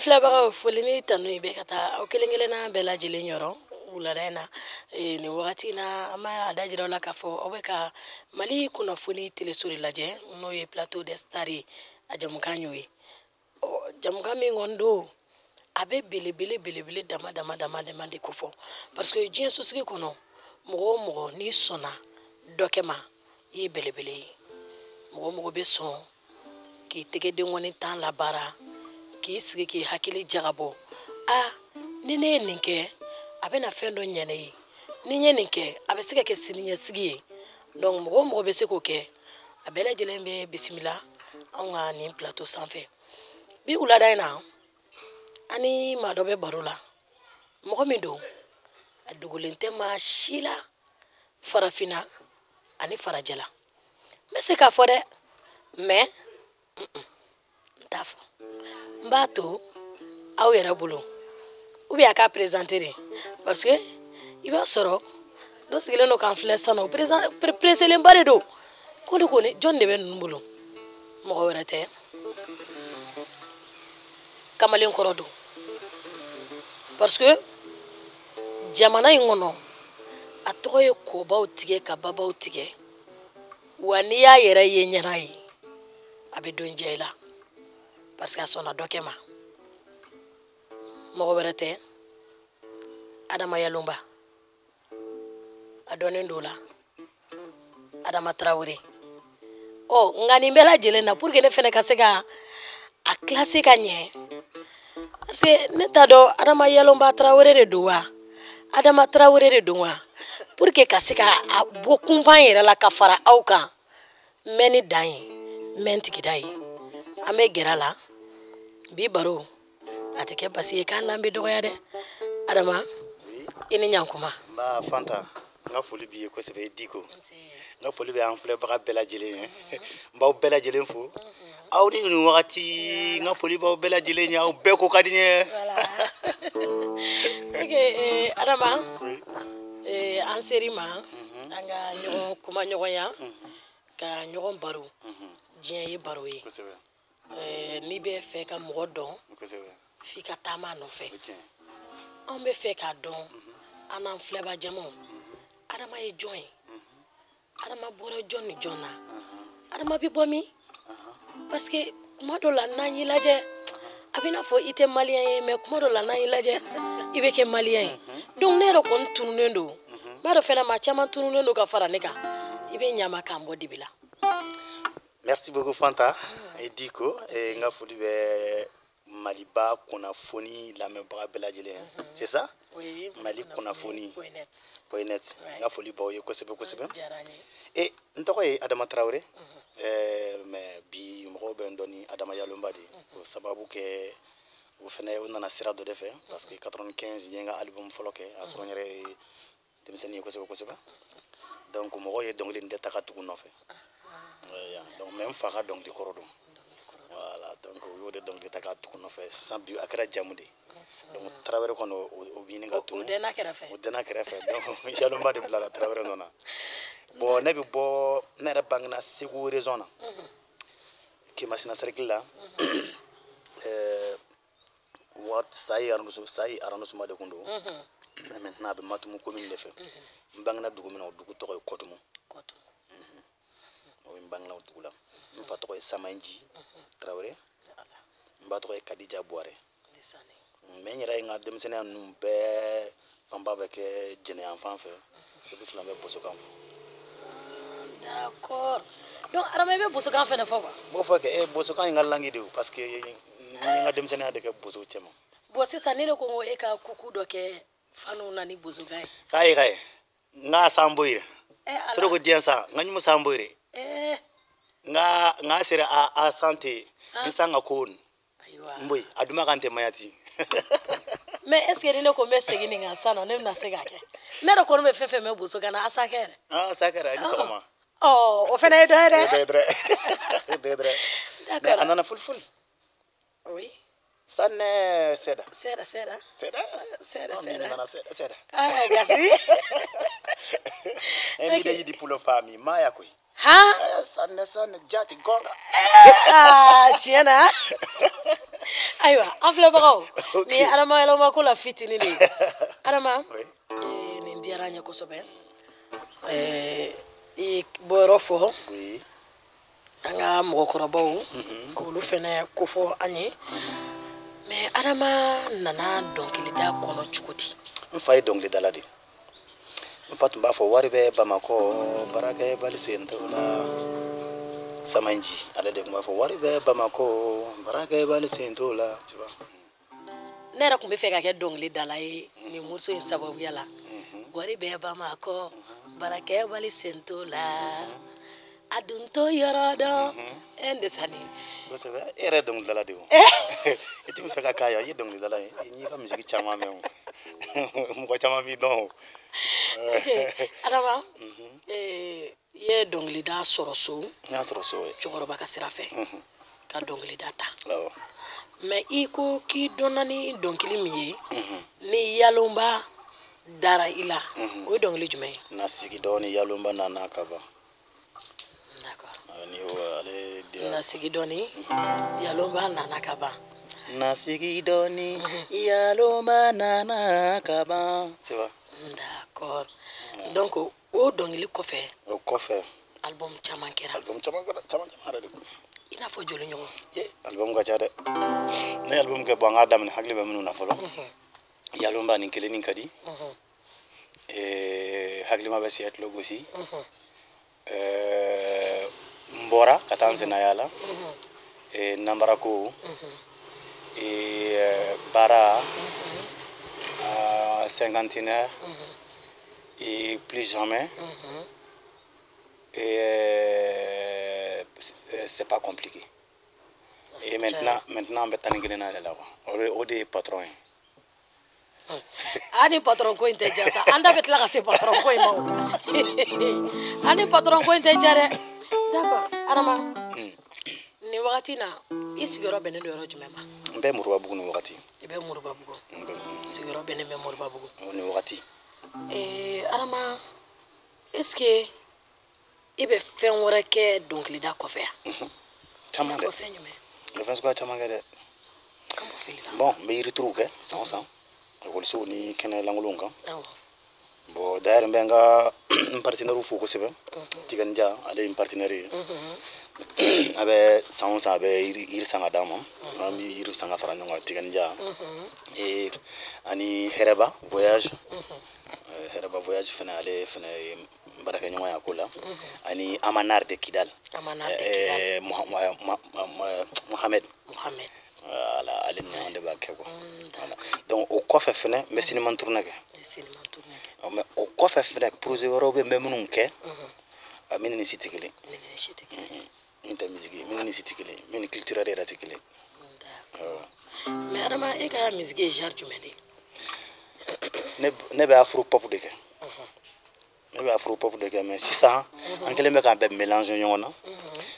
Filɛbagaw, foli ni tanu bɛ ka taa aw kelen kelenna bɛɛ lajɛlen yɔrɔ wulada in na. Nin wagati in na, an b'a da jira aw la k'a fɔ aw bɛ ka Mali kunnafoni teleso de lajɛ, n'o ye Plateau des Stars ye. A jamukan y'o ye. Jamukan min kɔni don, a bɛ belebele belebele dama dama dama dama de kofɔ, parce que diɲɛ sosigi kɔnɔ, mɔgɔ o mɔgɔ n'i sɔnna dɔ kɛ ma, i ye belebele ye. Mɔgɔ o mɔgɔ bɛ sɔn k'i tɛgɛ denkɔni tan labaara, k'i sigi k'i hakili jagabɔ, a ni ne ye nin kɛ, a bɛna fɛn dɔ ɲɛ ne ye, ni n ye nin kɛ, a bɛ se ka kɛ siniɲɛsigi ye. Donc mɔgɔ o mɔgɔ bɛ se k'o kɛ, a bɛɛ lajɛlen bɛ bisimila anw ka nin plateau sanfɛ bi wulada in na. An ni maa dɔ bɛ baro la, mɔgɔ min don, a dogolen tɛ maa si la farafinna ani farajɛla. N bɛ se k'a fɔ dɛ, mais n t'a fɔ, n b'a to aw yɛrɛ bolo ou bien a k'a présenter de, parce que i b'a sɔrɔ dɔ sigilen don k'an filɛ sisan nɔ, presselenba de don ko ne ko ne jɔn de bɛ ninnu bolo. Mɔgɔ wɛrɛ tɛ, kamalen kɔrɔ don, parce que jamana in kɔnɔ, a tɔgɔ ye kɔbaw tigɛ ka babaw tigɛ. Wa n'i y'a yɛrɛ ye ɲɛna ye, a bɛ don jɛ i la, parce que a sɔnna dɔ kɛ ma. Mɔgɔ wɛrɛ tɛ, Adama Yalomba, a dɔnnen don la Adama Tarawele. Ɔ nka nin bɛɛ lajɛlen na, pour que ne fɛnɛ ka se ka a classer ka ɲɛ, parce que ne t'a dɔn Adama Yalomba Tarawele de don wa Adama Tarawele de don wa, pour que ka se ka a bɔ kunpan yɛrɛ la ka fara aw kan, n bɛ ni dan ye, n bɛ n tigida ye. An bɛ gɛrɛ a la bi. Baro a tɛ kɛ basi ye k'an n'an bɛ dɔgɔya dɛ. Adama, i ni ɲankuma. N b'a Fanta, n ka foli b'i ye kosɛbɛ. I diko, n ka foli bɛ an filɛbaga bɛɛ lajɛlen ye. N b'aw bɛɛ lajɛlen fo aw ni nin wagati. N ka foli b'aw bɛɛ lajɛlen ye, aw bɛɛ ko ka di n ye. Voilà. Ok, Adama, an ser'i ma an ka ɲɔgɔn kuma ɲɔgɔnya, ka ɲɔgɔn baro. Diɲɛ ye baro ye. N'i bɛ fɛ ka mɔgɔ dɔn, f'i ka taama a nɔfɛ. O tiɲɛ. Anw bɛ fɛ k'a dɔn, an n'an filɛba jamaw, Adama ye jɔn ye? Adama bɔra jɔn ni jɔn na? Adama bɛ bɔ min? Parce que kuma dɔ la, n'an y'i lajɛ, a bɛ n'a fɔ i tɛ malien ye, mais kuma dɔ la, n'an y'i lajɛ, i bɛ kɛ malien ye. Donc ne yɛrɛ kɔni tununnen don, n b'a dɔn fɛnɛ maa caman tununnen don ka fara ne kan. I bɛ ɲama k'an bɔ dibi la. Merci beaucoup, Fanta et Diko. Et n ka foli bɛ Maliba kunnafoni lamɛnbaga bɛɛ lajɛlen ye. C'est ça? Oui. Mali kunnafoni point net. Point net. N ka foli b'aw ye kosɛbɛ kosɛbɛ. Diyara n ye. E n tɔgɔ ye Adama Tarawele, mais bi mɔgɔw bɛ n dɔn ni Adama Yalomba de ye. O sababu kɛ, o fɛnɛ o nana sira dɔ de fɛ, parce que 95, n ye n ka album fɔlɔ kɛ, a sɔrɔ n yɛrɛ ye denmisɛnnin ye kosɛbɛ kosɛbɛ. Donc mɔgɔw ye dɔnkili nin de ta ka tugu n nɔfɛ. Donc mais n fa ka dɔnkili kɔrɔ don. Voilà, donc u y'o de dɔnkili ta ka tugu n nɔfɛ. Sisan bi a kɛra jamu de ye. Donc Tarawele kɔni, o bɛ ɲini ka O tunu. dɛnna kɛrɛfɛ. O dɛnna kɛrɛfɛ. Donc Yalomba de bilala Tarawele nɔ na. Bon, ne bɛ bɔ, ne yɛrɛ bangena Segu région na, Kemasina cercle la, ward Sayi arrondissement, Sayi arrondissement de kun don, mais maintenant a bɛ Matumu commune de fɛ. N bangena dugu min na, o dugu tɔgɔ ye Kɔtumu. Kɔtumu. O n bangena o dugu la. N fa tɔgɔ ye Samanji Tarawele, n ba tɔgɔ ye Kadija Buware. Ndeysaan. Mais n yɛrɛ ye n ka denmisɛnninya ninnu bɛɛ fanba bɛ kɛ Jɛnɛ yan fan fɛ. C'est pour cela n bɛ bosokan fɔ. D'accord, donc Adama, i bɛ bosokan fɛnɛ fɔ quoi? N b'o fɔ kɛ, bosokan ye n ka langue de ye o, parce que n ye n ka denmisɛnninya de kɛ bosow cɛma. Bon, sisan ni ne ko n ko e ka kuku dɔ kɛ faniw na ni bosokan ye? K'a ye, k'a ye n ka san boyire. Ala. Soro ko diɲɛ sa n ka ɲumu san boyire. N ka sera a santé n san ka ko Ayiwa. n boyi a duma kan tɛ mayati. Mais est ce que ni ne ko n bɛ segin nin kan sisan nɔ, ne bɛna se k'a kɛ? Ne yɛrɛ kɔni bɛ fɛn fɛn mɛn bosokan na, asa kɛ yɛrɛ. Ah, sa kɛra, i ni sɔgɔma. Ɔ, o fɛnɛ ye dɔ ye dɛ. Dɛ dɛ dɛ dɛ. Mais a nana fulful. Oui. Sanne seeɗa. Seeɗa seeɗa. Seeɗa. Seeɗa. Oh, mi Seeɗa. nana seeɗa seeɗa. Ah, gasi. E mbiɗa yiɗi pulo faami maya koy. Han? Sanne sanne jati gonga. Aa, tiɲɛ na. Ayiwa, an filɛbagaw, nin ye Adama Yaloma ko la fitinin de ye. Adama, nin diyara n ye kosɛbɛ. I bɔyɔrɔ fɔ an ka mɔgɔkɔrɔbaw k'olu fɛnɛ kofɔ an ye. Mais Adama nana dɔnkilida kɔnɔ cogo di? N fa ye dɔnkilidala de ye. N fa tun b'a fɔ wari bɛ Bamakɔ, baarakɛbali sen t'o la. Samanji, ale de tun b'a fɔ wari bɛ Bamakɔ, baarakɛbali sen t'o la, tu vois. Ne yɛrɛ tun bɛ fɛ ka kɛ dɔnkilidala ye nin morceau in sababuya la. Wari bɛ Bamakɔ, baarakɛbali sen t'o la. A dun t'o yɔrɔ dɔn. N dɛsɛ nin. Kosɛbɛ, e yɛrɛ ye dɔnkilidala de ye o. I tun bɛ fɛ ka k'a ye, i ye dɔnkilidala ye. N y'i ka musique caman mɛn o. Mɔgɔ caman b'i dɔn o. Adama, i ye dɔnkilida sɔrɔ so? N y'a sɔrɔ so, ye. Cɛkɔrɔba ka sira fɛ ka dɔnkilida ta. Awɔ. Mais i ko k'i dɔnna ni dɔnkili min ye, ni yalonba dara i la, o ye dɔnkili jumɛn ye? Na sigi dɔɔni, yalonba nana ka ban. D'accord. Ni o ale de. Na sigi dɔɔni, yalonba nana ka ban. Na sigi dɔɔni, yalonba nana ka ban. C'est vrai. D'accord. Donc o dɔnkili kɔfɛ? O kɔfɛ. Album caman kɛra. Album caman kɛra, caman caman yɛrɛ de. I n'a fɔ joli ɲɔgɔn? Ye, album ka ca dɛ. Ne ye album kɛ, bon, an k'a daminɛ, hakili bɛ minnu na fɔlɔ. Yalonba nin kelen nin ka di. Hakilima bɛ siya tulo gosi. N bɔra ka taa n senna la. Nanbarako. Baara. Cinquantenaire. Et plus jamais. Et c'est pas compliqué. Et maintenant, an bɛ tan ni kelen na de la quoi. O de ye patron ye. A ni patron ko in tɛ ja sa, an da bɛ tila ka se patron ko in ma o. An ni patron ko in tɛ ja dɛ. D'accord, Adama, nin wagati na, i sigiyɔrɔ bɛnnen don yɔrɔ jumɛn ma? N bɛ Moribabugu nin wagati. I bɛ Moribabugu. Sigiyɔrɔ bɛnnen bɛ Moribabugu. Nin wagati. Adama, est ce que i bɛ fɛn wɛrɛ kɛ dɔnkilida kɔfɛ yan? Caman dɛ. Fɔ fɛn jumɛn? N bɛ fɛn suguya caman kɛ dɛ. Kan bɔ fili la. Bon, n bɛ yirituru kɛ san o san, ekɔlisow ni kɛnɛ lankolonw kan. Awɔ. Bon, d'ailleurs, n bɛ n ka n partenaire fo kosɛbɛ. Tiganija, ale ye n partenaire ye. A bɛ san o san, a bɛ yiri san ka d'an ma. An bɛ yiri san ka fara ɲɔgɔn kan, Tiganija. Et ani Hɛrɛba voyage. Hɛrɛba voyage fɛnɛ, ale fɛnɛ ye n baarakɛɲɔgɔn ye a ko la. Ani Amanar de Kidal. Amanar de Kidal. Mohamed. Mohamed. Voilà, ale ni an de b'a kɛ quoi. Voilà. Donc o kɔfɛ fɛnɛ, n bɛ cinéma tournée kɛ. Cinéma tournée kɛ. Mais o kɔfɛ fɛnɛ, projet wɛrɛw bɛ n bɛ minnu kɛ, min ni si tɛ kelen. Min ni si tɛ kelen. Min tɛ musique ye, min ni si tɛ kelen, min ni culturel yɛrɛ tɛ kelen. D'accord. Mais Adama, e ka musique ye genre jumɛn de ye? Ne bɛ afro pop de kɛ. Ne bɛ afro pop de kɛ, mais sisan an kɛlen bɛ k'a bɛɛ mélanger ɲɔgɔn na.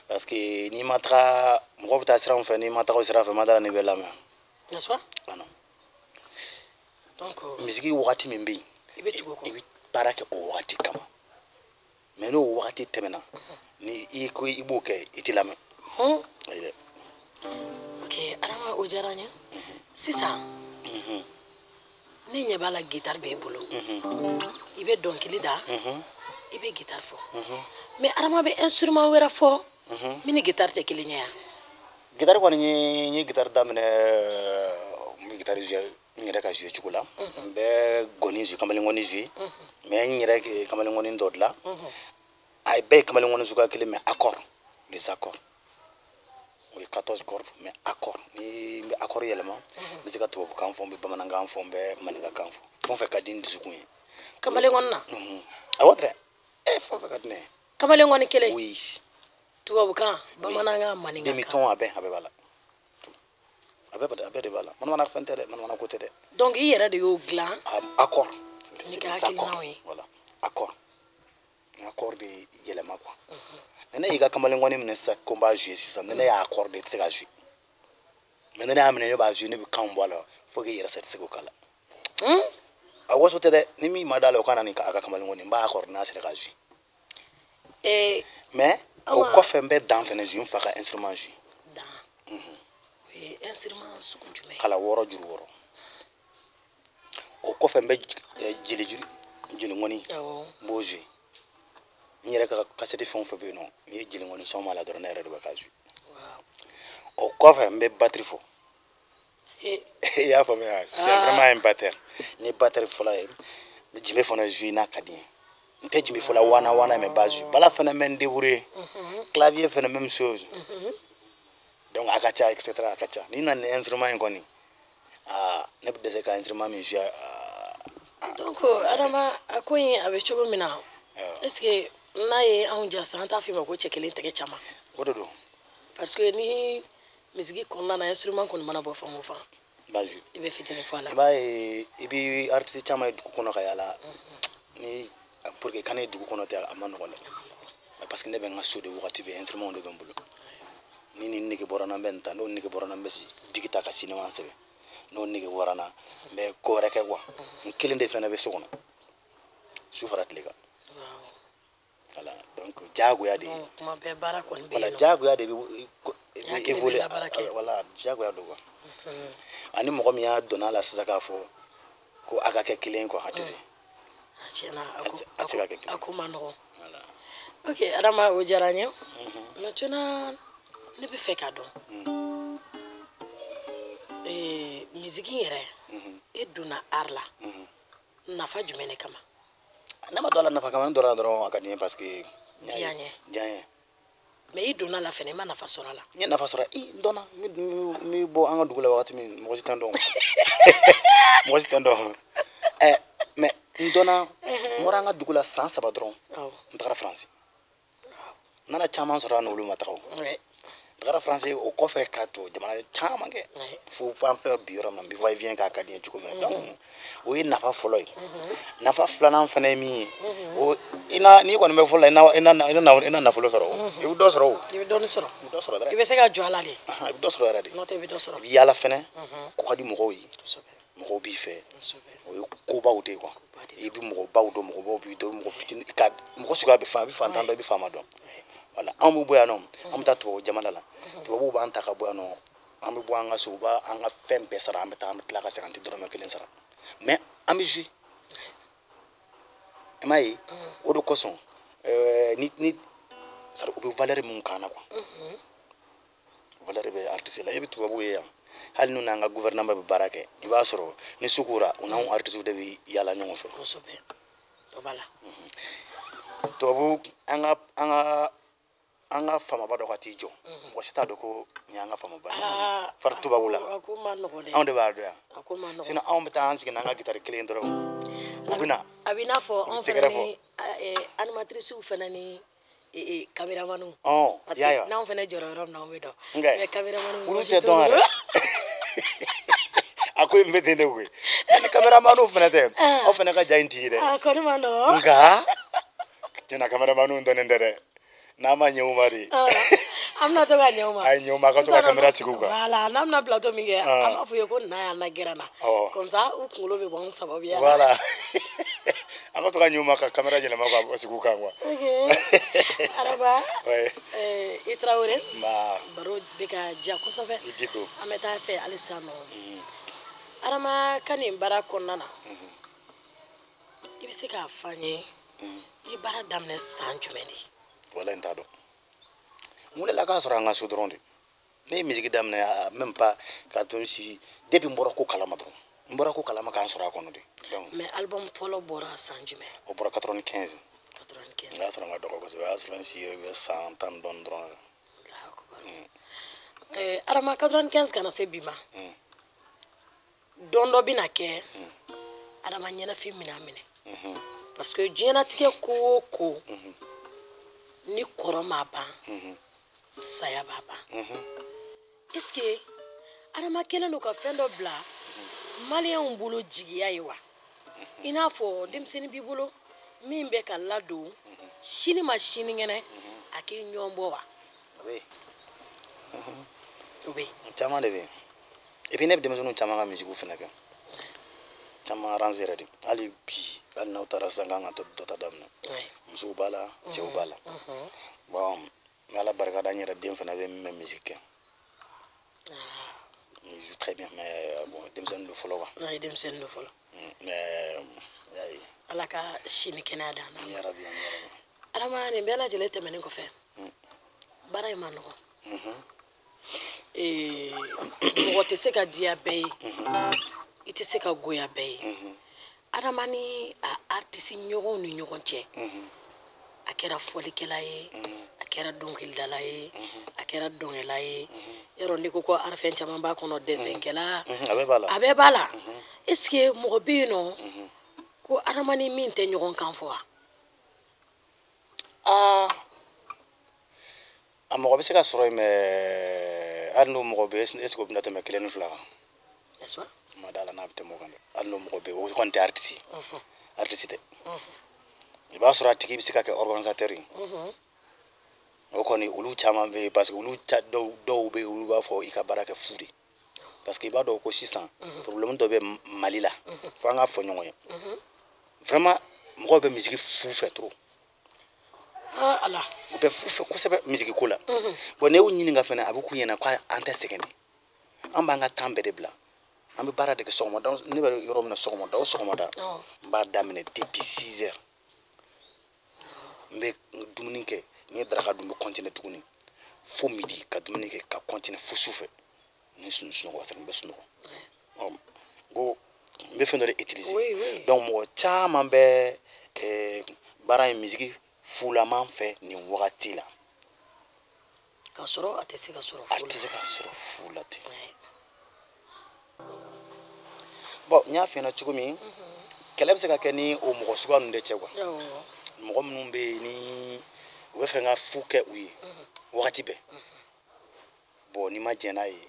Parce que n'i ma taga, mɔgɔ bɛ taa sira min fɛ, n'i ma taga o sira fɛ, ma dala n'i bɛ lamɛn. N'est-ce pas? Ah non. Donc musique wagati min bɛ yen, i bɛ tugu o kɔ. I bɛ baara kɛ o wagati kama. Mais n'o wagati tɛmɛna, ni i ko i b'o kɛ, i tɛ lamɛn. Ayi dɛ. Ok, Adama, o diyara n ye. Sisan, ne ɲɛ b'a la guitare b'e bolo. I bɛ dɔnkili da, i bɛ guitare fɔ. Mais Adama bɛ instrument wɛrɛ fɔ min ni guitare tɛ kelen ye yan? Guitare kɔni, n ye guitare daminɛ, n bɛ guitare jouer n yɛrɛ ka jouer cogo la. N bɛ gɔni jouer, kamalen gɔni jouer. Mais n yɛrɛ kamalen gɔni dɔ dilan. A bɛɛ ye kamalen gɔni suguya kelen, mais accord, les accords. O ye 14 cordes, mais accord. Ni n bɛ accord yɛlɛma, n bɛ se ka tubabukan fɔ, n bɛ bamanankan fɔ, n bɛ maninkakan fɔ. Fɛn o fɛn ka di n dusukun ye. Kamalen gɔni na? Awɔ dɛ. Fɛn o fɛn ka di ne ye. Kamalen gɔni kelen? Oui. Tubabukan, bamanankan, maninkakan. Demi-ton, a bɛɛ b'a la. A bɛɛ de b'a la. Manamana fɛn tɛ dɛ, manamana ko tɛ dɛ. Donc i yɛrɛ de y'o dilan? Accord. N'i ka hakilinaw ye. Voilà. Accord. Accord de yɛlɛma quoi. Ni ne y'i ka kamalen gɔni minɛ sisan ko n b'a jouer sisan, ni ne y'a accord de, i tɛ se k'a jouer. Mais ni ne y'a minɛ, ne b'a jouer, ne bɛ kanw bɔ a la fo k'i yɛrɛ sa, i tɛ se k'o k'a la. A waso tɛ dɛ, ni min ma d'a la, o ka na ni a ka kamalen gɔni, n b'a accord n'a sera k'a jouer. Mais o kɔfɛ n bɛ dan fɛnɛ jouer, n fa ka instrument jouer. Dan. O ye instrument sugu jumɛn ye? Kala 6 juru 6. O kɔfɛ n bɛ jeli jeliŋɔni. N b'o jouer. N yɛrɛ ka kasɛti fɛn o fɛn bɛ yen nɔ, n'i ye jeliŋɔni sɔn ma la dɔrɔn, ne yɛrɛ de bɛ k'a jouer. O kɔfɛ n bɛ batterie fɔ. I y'a faamuya? C'est vraiment un batteur. N ye batteur fɔlɔ ye. N bɛ jime fana jouer n'a ka di n ye. N tɛ jime fɔla wana wana, mais n b'a jouer. Bala fana bɛ n débrouiller. Clavier fana, même chose. Donc a ka ca, et cetera, a ka ca. N'i nana ni instrument in kɔni, aa, ne bɛ dɛsɛ ka instrument min jouer. Donc Adama, a ko in a bɛ cogo min na, est ce que n'a ye anw ja sisan, an t'a f'i ma ko cɛ kelen tɛgɛ caman? O de don. Parce que ni musique kɔnɔna na, instrument kɔni mana bɔ fan o fan, n b'a jouer. I bɛ fitinin fɔ a la. I b'a ye, i bɛ artiste caman ye dugu kɔnɔ ka yaala ni pour que ka ne ye dugu kɔnɔ tɛ, a ma nɔgɔn dɛ. Parce que ne bɛ n ka so de, wagati bɛɛ instrument de bɛ n bolo. Ni nin nege bɔra n na, n bɛ nin ta. N'o nege bɔra n na, n bɛ bigi ta ka cinéma sɛbɛn. N'o nege bɔra n na, n bɛ ko wɛrɛ kɛ quoi. N kelen de fana bɛ so kɔnɔ su fara tile kan. Voilà, donc diyagoya de ye. Kuma bɛɛ baara kɔni bɛ Voilà, yen nɔ. diyagoya de bɛ Hakili bɛ évoluer. labaara kɛ. Voilà, diyagoya don quoi. Ani mɔgɔ min y'a donna a la sisan k'a fɔ ko a ka kɛ kelen quoi, a tɛ se. A tiɲɛna, a ko A tɛ se ka kɛ kelen. A ko ma nɔgɔn. Voilà. Ok Adama, o diyara n ye. Maintenant ne bɛ fɛ k'a dɔn, musique in yɛrɛ, e donna art la nafa jumɛn de kama? Ne ma don a la nafa kama. Ne donna dɔrɔn a ka di n ye parce que Diya n ye. Diya n ye. Mais i donna la fɛnɛ, i ma nafa sɔrɔ a la? N ye nafa sɔrɔ. I n dɔnna n bɛ bɔ an ka dugu la wagati min, mɔgɔ si tɛ n dɔn, mɔgɔ si tɛ n dɔn. Mais n dɔnna, n bɔra an ka dugu la san 3 dɔrɔn, n tagara Faransi. N nana caman sɔrɔ yan, n'olu ma taga o. N tagara Faransi, o kɔfɛ ka to jamana caman kɛ fo an filɛ bi yɔrɔ min na, n bɛ va et vient k'a ka di n ye cogo min na. Donc o ye nafa fɔlɔ ye. Nafa filanan fana ye min ye, o i na n'i kɔni bɛ fɔlɔ la, i na nafolo sɔrɔ o, i bɛ dɔ sɔrɔ o. I bɛ dɔɔnin sɔrɔ. I bɛ dɔ sɔrɔ dɛ. I bɛ se ka jɔ a la de. I bɛ dɔ sɔrɔ yɛrɛ de. N'o tɛ, i bɛ dɔ sɔrɔ. I bɛ yaala fɛnɛ, ko ka di mɔgɔw ye. Mɔgɔw b'i fɛ. O ye kobaw de ye quoi. I bɛ mɔgɔbaw dɔn, mɔgɔbaw b'i dɔn, mɔgɔ fitinin ka mɔgɔ suguya bɛ fan, i bɛ fantan dɔn, i bɛ faama dɔn. Voilà, anw bɛ bɔ yan nɔ, an bɛ taa tubabu jamana la. Tubabuw b'an ta ka bɔ yan nɔ, an bɛ bɔ an ka so, u b'an ka fɛn bɛɛ sara, an bɛ taa, an bɛ tila ka segin, an tɛ dɔrɔmɛ kelen sara. Mais an bɛ jouer. I m'a ye? O de kosɔn, ni c'est à dire u bɛ valeur mun k'an na quoi. Valeur bɛ artiste la. E bɛ tubabuw ye yan, hali n'u n'an ka gouvernement bɛ baara kɛ, i b'a sɔrɔ ni su kora, u n'anw artistes de bɛ yaala ɲɔgɔn fɛ. Kosɛbɛ, o b'a la. Tubabu, an ka faamaba dɔ ka t'i jɔ, mɔgɔ si t'a dɔn ko nin y'an ka faamaba ye. Fari tubabu la. A ko ma nɔgɔn dɛ. Anw de b'a dɔn yan. A ko ma nɔgɔn. Sinon anw bɛ taa an sigi n'an ka guitare kelen dɔrɔn, u bɛ na. A bɛ i n'a fɔ anw Tɛgɛrɛ fana fɔ. ni animatrices fana ni caméramanw. Parce Y'a ye que wa? n'anw fana jɔra yɔrɔ min na, anw bɛ dɔn. Nka Mais caméramanw, olu mɔgɔ si tɛ t'olu dɔn yɛrɛ. dɔn. A ko in bɛ ten de koyi. Ni caméramanw fana tɛ, aw fana ka ja in t'i ye dɛ. A kɔni ma nɔgɔn. Nka tiɲɛna, caméramanw dɔnnen tɛ dɛ. N'a ma ɲɛ u ma de. An bɛna to ka ɲɛ u ma. A ye ɲɛ u ma, a ka to ka caméra sigi u kan. Voilà, n'an bɛna plateau min kɛ, an b'a f'u ye ko na yan na gɛrɛ na. Comme ça u kunkolo bɛ bɔ anw sababuya la. Voilà, an ka to ka ɲɛ u ma ka caméra yɛlɛma ka sigi u kan quoi. Ok Araba, i Tarawele. Nba. Baro bɛ ka diya kosɛbɛ. I Diko. An bɛ taa fɛ halisa nɔ. Adama ka nin baara kɔnɔna na, i bɛ se k'a fɔ an ye, i ye baara daminɛ san jumɛn de? Wala n t'a dɔn. Mun de la k'a sɔrɔ an ka so dɔrɔn de. Ne ye musique daminɛ, même pas k'a to n si, depuis n bɔra ko kalama dɔrɔn. N bɔra ko kalama k'an sɔrɔ a kɔnɔ de. Donc Mais album fɔlɔ bɔra san jumɛn? O bɔra 95. 95. O y'a sɔrɔ n ka dɔgɔ kosɛbɛ. O y'a sɔrɔ n si yɛrɛ bɛ san 10 dɔɔni dɔrɔn. Adama, 95 kana se bi ma, don dɔ bɛna kɛ Adama ɲɛnafin minɛ minɛ, parce que diɲɛnatigɛ ko o ko, ni kɔrɔ ma ban, saya b'a ban. Est ce que Adama kɛlen don ka fɛn dɔ bila maliyɛnw bolo jigiya ye wa? I n'a fɔ denmisɛnnin b'i bolo min bɛ ka ladon, sini ma sinikɛnɛ a k'i ɲɔgɔn bɔ wa? A bɛ yen. O bɛ yen. Caman de bɛ yen. Et puis ne bɛ denmisɛnninw caman ka musique fana kɛ. Caman arranger yɛrɛ de. Hali bi, hali n'aw taara sisan k'an ka dɔ ta daminɛ, musow b'a la, cɛw b'a la. Bon, n bɛ Ala barika da, n yɛrɛ den fana bɛ min bɛ musique kɛ. Il joue très bien, mais bon, denmisɛnnin don fɔlɔ quoi. Non, denmisɛnnin don fɔlɔ. Mais y'a ye. Ala ka si ni kɛnɛya d'an ma. Yarabi, yarabi. Adama, nin bɛɛ lajɛlen tɛmɛnen kɔfɛ, baara in ma nɔgɔn. Mɔgɔ tɛ se ka diya bɛɛ ye, i tɛ se ka goya bɛɛ ye. Adama ni a artiste ɲɔgɔnw ni ɲɔgɔn cɛ, a kɛra fɔlikɛla ye, a kɛra dɔnkilidala ye, a kɛra dɔnkɛla ye, yarɔ n'i ko ko arifɛn caman b'a kɔnɔ, dɛsɛnkɛla, a bɛɛ b'a la. A bɛɛ b'a la. Est ce que mɔgɔ bɛ yen nɔ ko Adama ni min tɛ ɲɔgɔn kan fɔ wa? Aa, a mɔgɔ bɛ se ka sɔrɔ yen, mais hali n'o mɔgɔ bɛ yen, est ce que o bɛna tɛmɛ kelen ni fila kan? N'est-ce pas? Ma da la n'a bɛ tɛmɛ o kan dɛ. Hali n'o mɔgɔ bɛ yen, o kɔni tɛ artiste ye. Artiste tɛ. I b'a sɔrɔ a tigi bɛ se ka kɛ organisateur ye. O kɔni, olu caman bɛ yen, parce que olu dɔw bɛ yen, olu b'a fɔ i ka baara kɛ fu de, parce que i b'a dɔn ko sisan problème dɔ bɛ Mali la, fo an k'a fɔ ɲɔgɔn ye. Vraiment, mɔgɔw bɛ musique fu fɛ trop. Ah Ala. U bɛ fu fɛ kosɛbɛ musique ko la. Bon, ne y'u ɲininka fɛnɛ, a bɛ k'u ɲɛna ko an tɛ sɛgɛn de, an b'an ka temps bɛɛ de bila, an bɛ baara de kɛ sɔgɔmada. Ne bɛ yɔrɔ min na, sɔgɔmada o sɔgɔmada, n b'a daminɛ depuis 6 heures, n bɛ dumuni kɛ, n ye daraka dun, n bɛ continuer tuguni fo midi, ka dumuni kɛ, ka continuer fo su fɛ. Ni sunɔgɔ waati, n bɛ sunɔgɔ. Ɔ, n ko n bɛ fɛn dɔ de utiliser. Donc mɔgɔ caman bɛ baara in musique fulaman fɛ nin wagati la. Ka sɔrɔ a tɛ se ka sɔrɔ A fu la. tɛ se ka sɔrɔ fu la ten. Bon, n y'a f'i ɲɛna cogo min, kɛlɛ bɛ se ka kɛ ni o mɔgɔ suguya ninnu de cɛ quoi. Mɔgɔ minnu bɛ yen ni u bɛ fɛ ka fu kɛ u ye wagati bɛɛ. Bon, n'i ma jɛn n'a ye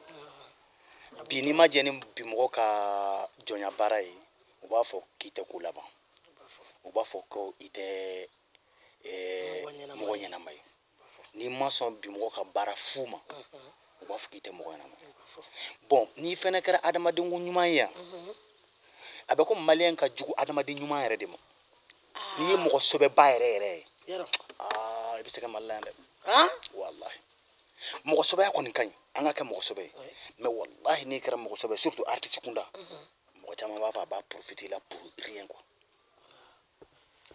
bi, n'i ma jɛn ni bi mɔgɔ ka jɔnya baara ye, u b'a fɔ k'i tɛ ko laban, u b'a fɔ ko i tɛ mɔgɔ ɲɛnama mɔgɔ ye. ɲɛnama ye. N'i ma sɔn bi mɔgɔ ka baara fu ma, u b'a fɔ k'i tɛ mɔgɔ ɲɛnama ye. Bon, n'i fɛnɛ kɛra adamaden ko ɲuman ye yan, a bɛ ko maliyɛn ka jugu adamaden ɲuman yɛrɛ de ma. N'i ye mɔgɔ sɛbɛba yɛrɛ yɛrɛ ye, Yarɔ. aa, i bɛ se ka Mali la yan dɛ. Han? Walahi, mɔgɔ sɛbɛya kɔni ka ɲi, an ka kɛ mɔgɔ sɛbɛ ye, mais walahi, n'i kɛra mɔgɔ sɛbɛ ye, surtout artiste kunda, mɔgɔ caman b'a fɔ a b'a profiter la pour rien quoi.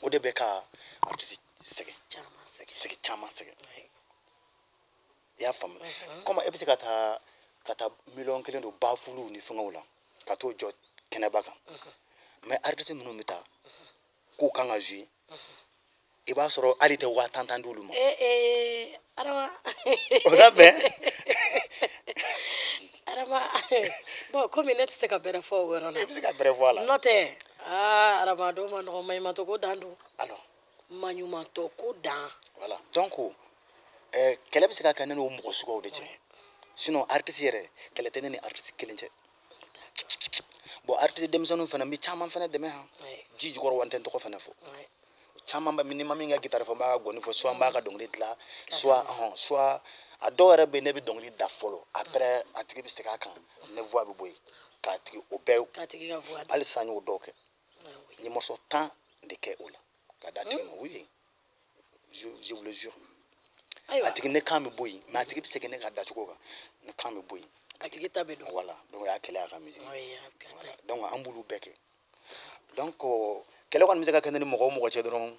O de bɛ ka artiste sɛgɛn. Caman sɛgɛn. Sɛgɛn caman sɛgɛn. I y'a faamu? Comme e bɛ se ka taa miliyɔn 1 don bafuluw ni fɛngɛw la, ka t'o jɔ kɛnɛba kan, mais artiste minnu bɛ taa k'u kan ka jouer, i b'a sɔrɔ hali tɛ 10 000 tan d'olu ma. Eh eh, Adama. O t'a bɛn. Adama, bon, komi ne tɛ se ka bɛrɛ fɔ o yɔrɔ la. I bɛ se ka bɛrɛ fɔ a la. N'o tɛ, aa, Adama, dɔw ma nɔgɔn, maɲumantɔ ko dan don. Alors. Maɲumantɔ ko dan. Voilà, donc kɛlɛ bɛ se ka kɛ ne n'o mɔgɔ suguyaw de cɛ. Sinon artiste yɛrɛ, kɛlɛ tɛ ne ni artiste kelen cɛ. Bon, artiste denmisɛnninw fana, n bɛ caman fana dɛmɛ han. Ji jukɔrɔ wa, n tɛ n tɔgɔ fana fɔ. Caman ba, ni ma min ka guitare fɔ, n b'a ka gɔni fɔ, soit n b'a ka dɔnkili dilan, soit ɔhɔn, soit a dɔw yɛrɛ bɛ yen, ne bɛ dɔnkili da fɔlɔ, après a tigi bɛ segin a kan, ne voix bɛ bɔ yen k'a tigi o bɛɛ. K'a tigi ka voix. Hali sisan, n y'o dɔw kɛ. N ye morceau 10 de kɛ o la ka d'a tigi ma. Oui, je vous le jure. Ayiwa. A tigi, ne kan bɛ bɔ yen, mais a tigi bɛ segin ne ka dacogo kan, ne kan bɛ bɔ yen. A tigi ta bɛ don. Voilà, donc o y'a kɛlɛ a ka musique. Oui, a bɛ Voilà, donc an b'olu bɛɛ kɛ. Donc kɛlɛ kɔni bɛ se ka kɛ ne ni mɔgɔ o mɔgɔ cɛ dɔrɔn,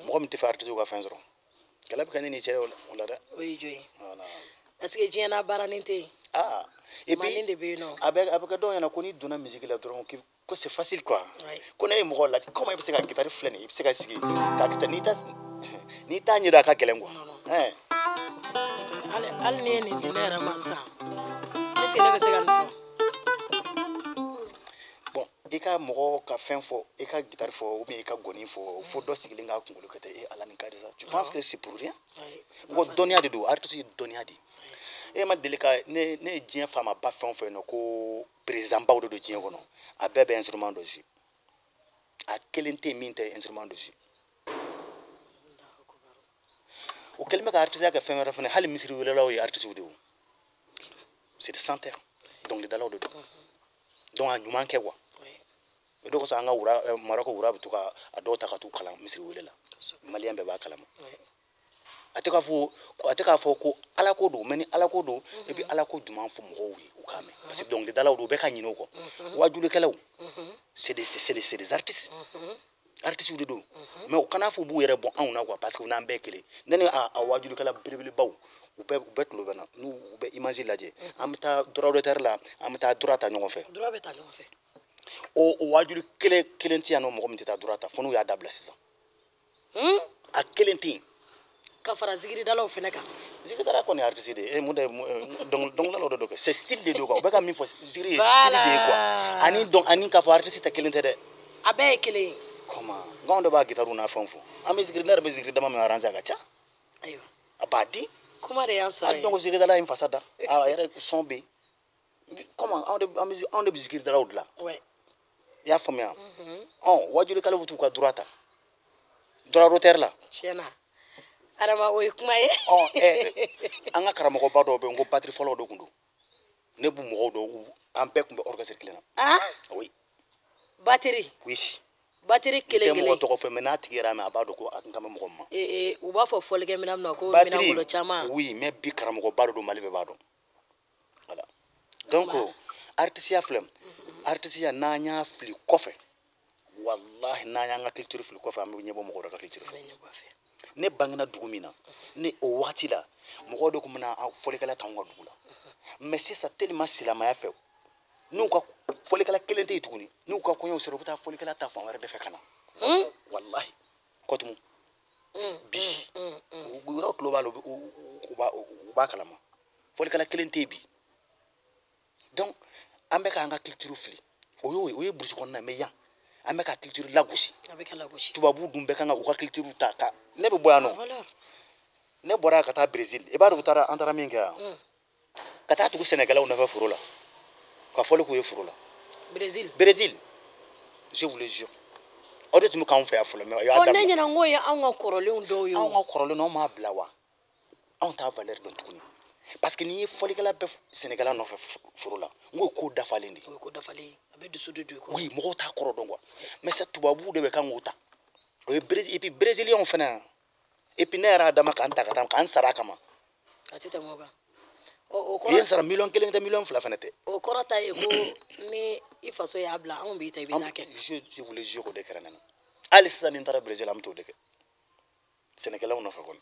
mɔgɔ min tɛ fɛ artiste ka fɛn sɔrɔ, kɛlɛ bɛ kɛ ne ni cɛ o la dɛ. O ye jɔn ye? Voilà. Parce que diɲɛ n'a baaranin tɛ yen. Ah, et puis Mali de bɛ yen nɔ. a bɛ kɛ dɔw ɲɛna ko n'i donna musique la dɔrɔn, ko c'est facile quoi. Ko ne ye mɔgɔ lajɛ, comment i bɛ se ka guitare filɛ nin ye, i bɛ se ka sigi ka guitare, n'i t'a ɲɛdɔn, a ka gɛlɛn quoi. Non, non. Hein. Hali n'i ye nin di ne yɛrɛ ma sisan, est ce que ne bɛ se ka nin fɔ? Bon, i ka mɔgɔ ka fɛn fɔ, i ka guitare fɔ ou bien i ka gɔni fɔ, fo dɔ sigilen k'a kunkolo kɛ ten, e Ala, nin ka di sa. Tu penses que c'est pour rien? Oui, c'est pas N ko facile. dɔnniya de don, artiste ye dɔnniya de ye. E ma deli ka ne ye diɲɛ faamaba fɛn o fɛn nɔ, ko président baw de don diɲɛ kɔnɔ, a bɛɛ bɛ instrument dɔ jouer. A kelen tɛ yen min tɛ instrument dɔ jouer. O kɛlen bɛ ka artiste kɛ fɛn wɛrɛ fana. Hali misiri welelaw ye artiste de ye. O c'est des chanteurs, dɔnkilidalaw de don. Donc a ɲuman kɛ quoi. O de kosɔn an ka wura Maroc wura bɛ to ka a dɔw ta ka t'u kalan misiri wele la. Malien bɛɛ b'a kalama. A tɛ k'a fɔ ko ala ko don, mais ni ala ko don, i bɛ ala ko jumɛn fɔ mɔgɔw ye u k'a mɛn. Parce que dɔnkilidalaw don, u bɛ ka ɲinɛ o kɔ. Wajulikɛlaw, c'est des artistes. Artistes de don. Mais u kana fɔ u b'u yɛrɛ bɔ anw na quoi, parce que u n'an bɛɛ kelen. Ne ni a wajulikɛla belebelebaw, u bɛɛ tulo bɛ na, n'u u bɛ image lajɛ. An bɛ taa droit d'auteur la, an bɛ taa droit ta ɲɔgɔn fɛ. Droit bɛ ta ɲɔgɔn fɛ. O wajuli kelen tɛ yan nɔ, mɔgɔ min tɛ taa droit ta, fo n'u y'a dabila sisan. A kelen tɛ yen. Ka fara zikiridalaw fɛnɛ kan. Zikiridala kɔni ye artiste de ye. Mun de dɔnkilidalaw de don kɛ. C'est style de don quoi. U bɛ ka min fɔ, zikiri ye style de ye quoi. Ani dɔn ani k'a fɔ artiste tɛ kelen tɛ dɛ. A bɛɛ ye kelen ye. Comment? Nka anw de b'a guitare n'a fɛnw fɔ. An bɛ zikiri, ne yɛrɛ bɛ zikiri dama min arranger a ka ca. Ayiwa. A b'a di. Kuma de y'an sɔrɔ yen. A dɔn ko zikiridala ye n fasa da. A yɛrɛ son bɛ yen. Comment anw de bɛ zikiridalaw dilan. Ouais. I y'a faamuya? Ɔn wajulikɛlaw bɛ t'u ka droit ta. Droit d'auteur la. Tiɲɛ na. Adama, o ye kuma ye. An ka karamɔgɔba dɔw bɛ yen ko batterie fɔlɔ dɔ tun don. Ne b'u mɔgɔw dɔn, an bɛɛ tun bɛ orchestre kelen na. Ah? Oui. Batterie? Oui. Batterie kelen kelen. N tɛ mɔgɔ tɔgɔ fɔ, mais n'a tigi yɛrɛ y'a mɛn, a b'a dɔn ko a kan bɛ mɔgɔ min ma. U b'a fɔ fɔlikɛminɛn min na ko minɛnbolo caman. Oui, mais bi karamɔgɔba dɔ don, Mali bɛɛ b'a dɔn. Voilà. Donc artisiya filɛ, artisiya n'an y'a fili kɔfɛ, wallahi n'an y'an ka culture fili kɔfɛ, an bɛ ɲɛbɔ mɔgɔ wɛrɛ ka culture fɛ. Ne bangena dugu min na, ne o wagati la, mɔgɔw de tun bɛna fɔlikɛla ta anw ka dugu la. Mais sisan tellement silamɛya fɛ, n'u ka fɔlikɛla kelen tɛ yen tuguni, n'u ka kɔɲɔw sera, u bɛ taa fɔlikɛla ta fan wɛrɛ de fɛ ka na. Wallahi Kɔtumu bi u yɛrɛ tulo b'a la, u b'a kalama. Fɔlikɛla kelen tɛ yen bi. Donc an bɛ k'an ka culture fili. O ye burusi kɔnɔna ye, mais yan an bɛ ka culture lagosi. A bɛ ka lagosi. Tubabu dun bɛɛ kan ka u ka culture ta ka ne bɛ bɔ yan nɔ. Ne bɔra yan ka taa Brésil. I b'a dɔn an taara min kɛ yan. Ka taa tugu Sɛnɛkɛlaw nɔfɛ foro la. Ka fɔli k'u ye foro la. Brésil. Brésil. Je vous le jure. O de tun bɛ k'anw fɛ yan fɔlɔ, mais o y'a daminɛ. Ne ɲɛna n ko ye anw ka kɔrɔlenw dɔw ye. Anw ka kɔrɔlenw, anw m'a bila wa. Anw t'a valeur dɔn tuguni. Parce que n'i ye fɔlikɛla bɛɛ Sɛnɛkɛla nɔfɛ foro la, n ko ko dafalen de. O ye ko dafalen ye. A bɛ dusu de don i kɔrɔ. Oui, mɔgɔw t'a kɔrɔ dɔn quoi. Mais c'est tubabuw de bɛ kan k'o ta. O ye Brésil, et puis Brésiliens fana. Et puis ne yɛrɛ y'a dama k'an ta ka taa k'an sara a kama. A tɛ tɛmɛ o kan. U ye n sara miliyɔn kelen tɛ, miliyɔn fila fana tɛ. O kɔrɔ ta ye ko ni i faso y'a bila, anw b'i ta, i bɛ taa kɛ. Je vous le jure, o de kɛra ne na. Hali sisan ni n taara Brésil, an bɛ t'o de kɛ. Sɛnɛkɛlaw nɔfɛ kɔni.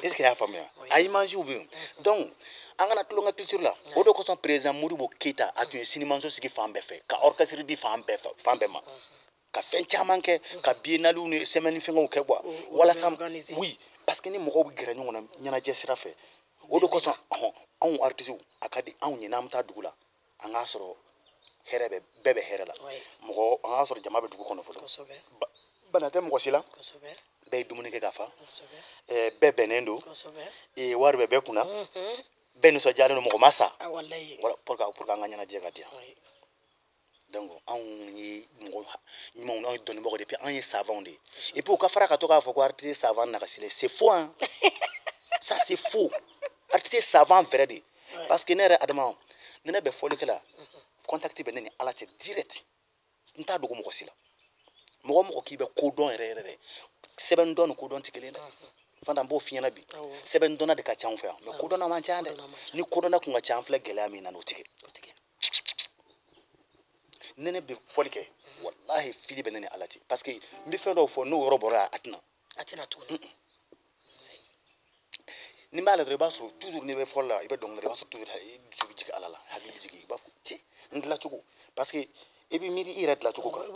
Est-ce que y'a faamuya? A image bɛ yen. Donc an kana tulonkɛ culture la. O de kosɔn président Modibo Keyita a tun ye sinimanso sigi fan bɛɛ fɛ, ka orchestre di fan bɛɛ fɛ, fan bɛɛ ma. Ka fɛn caman kɛ, ka biennale ni semaine fɛngɛw kɛ quoi. Walasa oui, parce que ni mɔgɔw bɛ gɛrɛ ɲɔgɔn na ɲɛnajɛ sira fɛ. O de kosɔn anw artistes a ka di anw ye n'an bɛ taa dugu la, an k'a sɔrɔ hɛrɛ bɛ bɛɛ bɛ hɛrɛ la. Mɔgɔ an k'a sɔrɔ jama bɛ dugu kɔnɔ fɔlɔ. Bana tɛ mɔgɔ si la. Bɛɛ ye dumuni kɛ ka fa. Bɛɛ bɛnnen don. Wari bɛ bɛɛ kunna. Bɛɛ nisɔndiyalen don, mɔgɔ ma sa. Voilà, pour que an ka ɲɛnajɛ ka diya. Donc anw ye mɔgɔ ɲumanw, anw ye dɔnnibagaw de ye, puis anw ye savants de ye. Et puis u ka fara ka to k'a fɔ ko artiste savant nagasilen, c'est faux hein. Ça c'est faux. Artiste savant vrai de. Parce que ne yɛrɛ Adama, ni ne bɛ fɔlikɛ la, contact bɛ ne ni Ala cɛ direct. N t'a dogo mɔgɔ si la. Mɔgɔ mɔgɔ k'i bɛ ko dɔn yɛrɛ yɛrɛ dɛ, sɛbɛn dɔn ni ko dɔn tɛ kelen dɛ. Fanta n b'o f'i ɲɛna bi. Sɛbɛn dɔnna de ka ca anw fɛ yan, mais kodɔnna man ca dɛ. Ni kodɔnna kun ka ca, an filɛ gɛlɛya min na n'o tɛ kɛ. Ni ne bɛ fɔli kɛ, walahi fili bɛ ne ni Ala cɛ. Parce que n bɛ fɛn dɔw fɔ, n'o yɔrɔ bɔra a tɛna. A tɛna tuguni. Ni n b'a la dɔrɔn, i b'a sɔrɔ toujours n'i bɛ fɔli la, i bɛ dɔnkili la, i b'a sɔrɔ toujours i dusu bɛ jigin Ala la, hakili bɛ jigin, i b'a fɔ cɛ n dilancogo. Parce que i bɛ miiri i yɛrɛ dilancogo kan.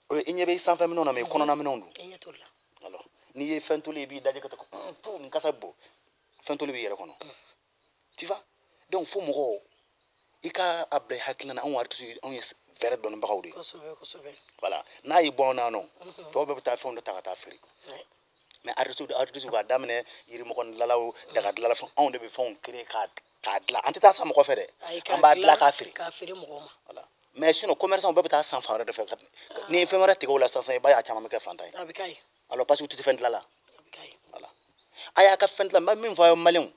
I ɲɛ bɛ i sanfɛ minɛnw na, mais i kɔnɔna minɛnw don. I ɲɛ t'o la. Alors n'i ye fɛn toli, i b'i dajɛ ka taa ko nin kasa bɔ, fɛn toli b'i yɛrɛ kɔnɔ. Tu vois? Donc fo mɔgɔw i ka a bila i hakilina na, anw artistes anw ye vrai dɔnnibagaw de ye. Kosɛbɛ kosɛbɛ. Voilà, n'a y'i bɔ an na nɔ, tɔw bɛɛ bɛ taa fɛnw de ta ka taa feere. Mais artistes k'a daminɛ yirimɔgɔ dilanlaw, daga dilanla, fɛn anw de bɛ fɛnw créer k'a dilan. An tɛ taa san mɔgɔ fɛ dɛ. An b'a dilan k'a feere. K'a feere mɔgɔw ma. Voilà. Mais sinon commerçant bɛɛ bɛ taa san fan wɛrɛ de fɛ. Ni ye fɛn wɛrɛ tigɛ o la sisan, i b'a ye a caman bɛ kɛ fantan ye. A bɛ k'a ye. Alors parce que u tɛ se fɛn dilan la. A bɛ k'a ye. Voilà. A y'a ka fɛn dilan, n bɛ min fɔ aw ye maliyɛnw,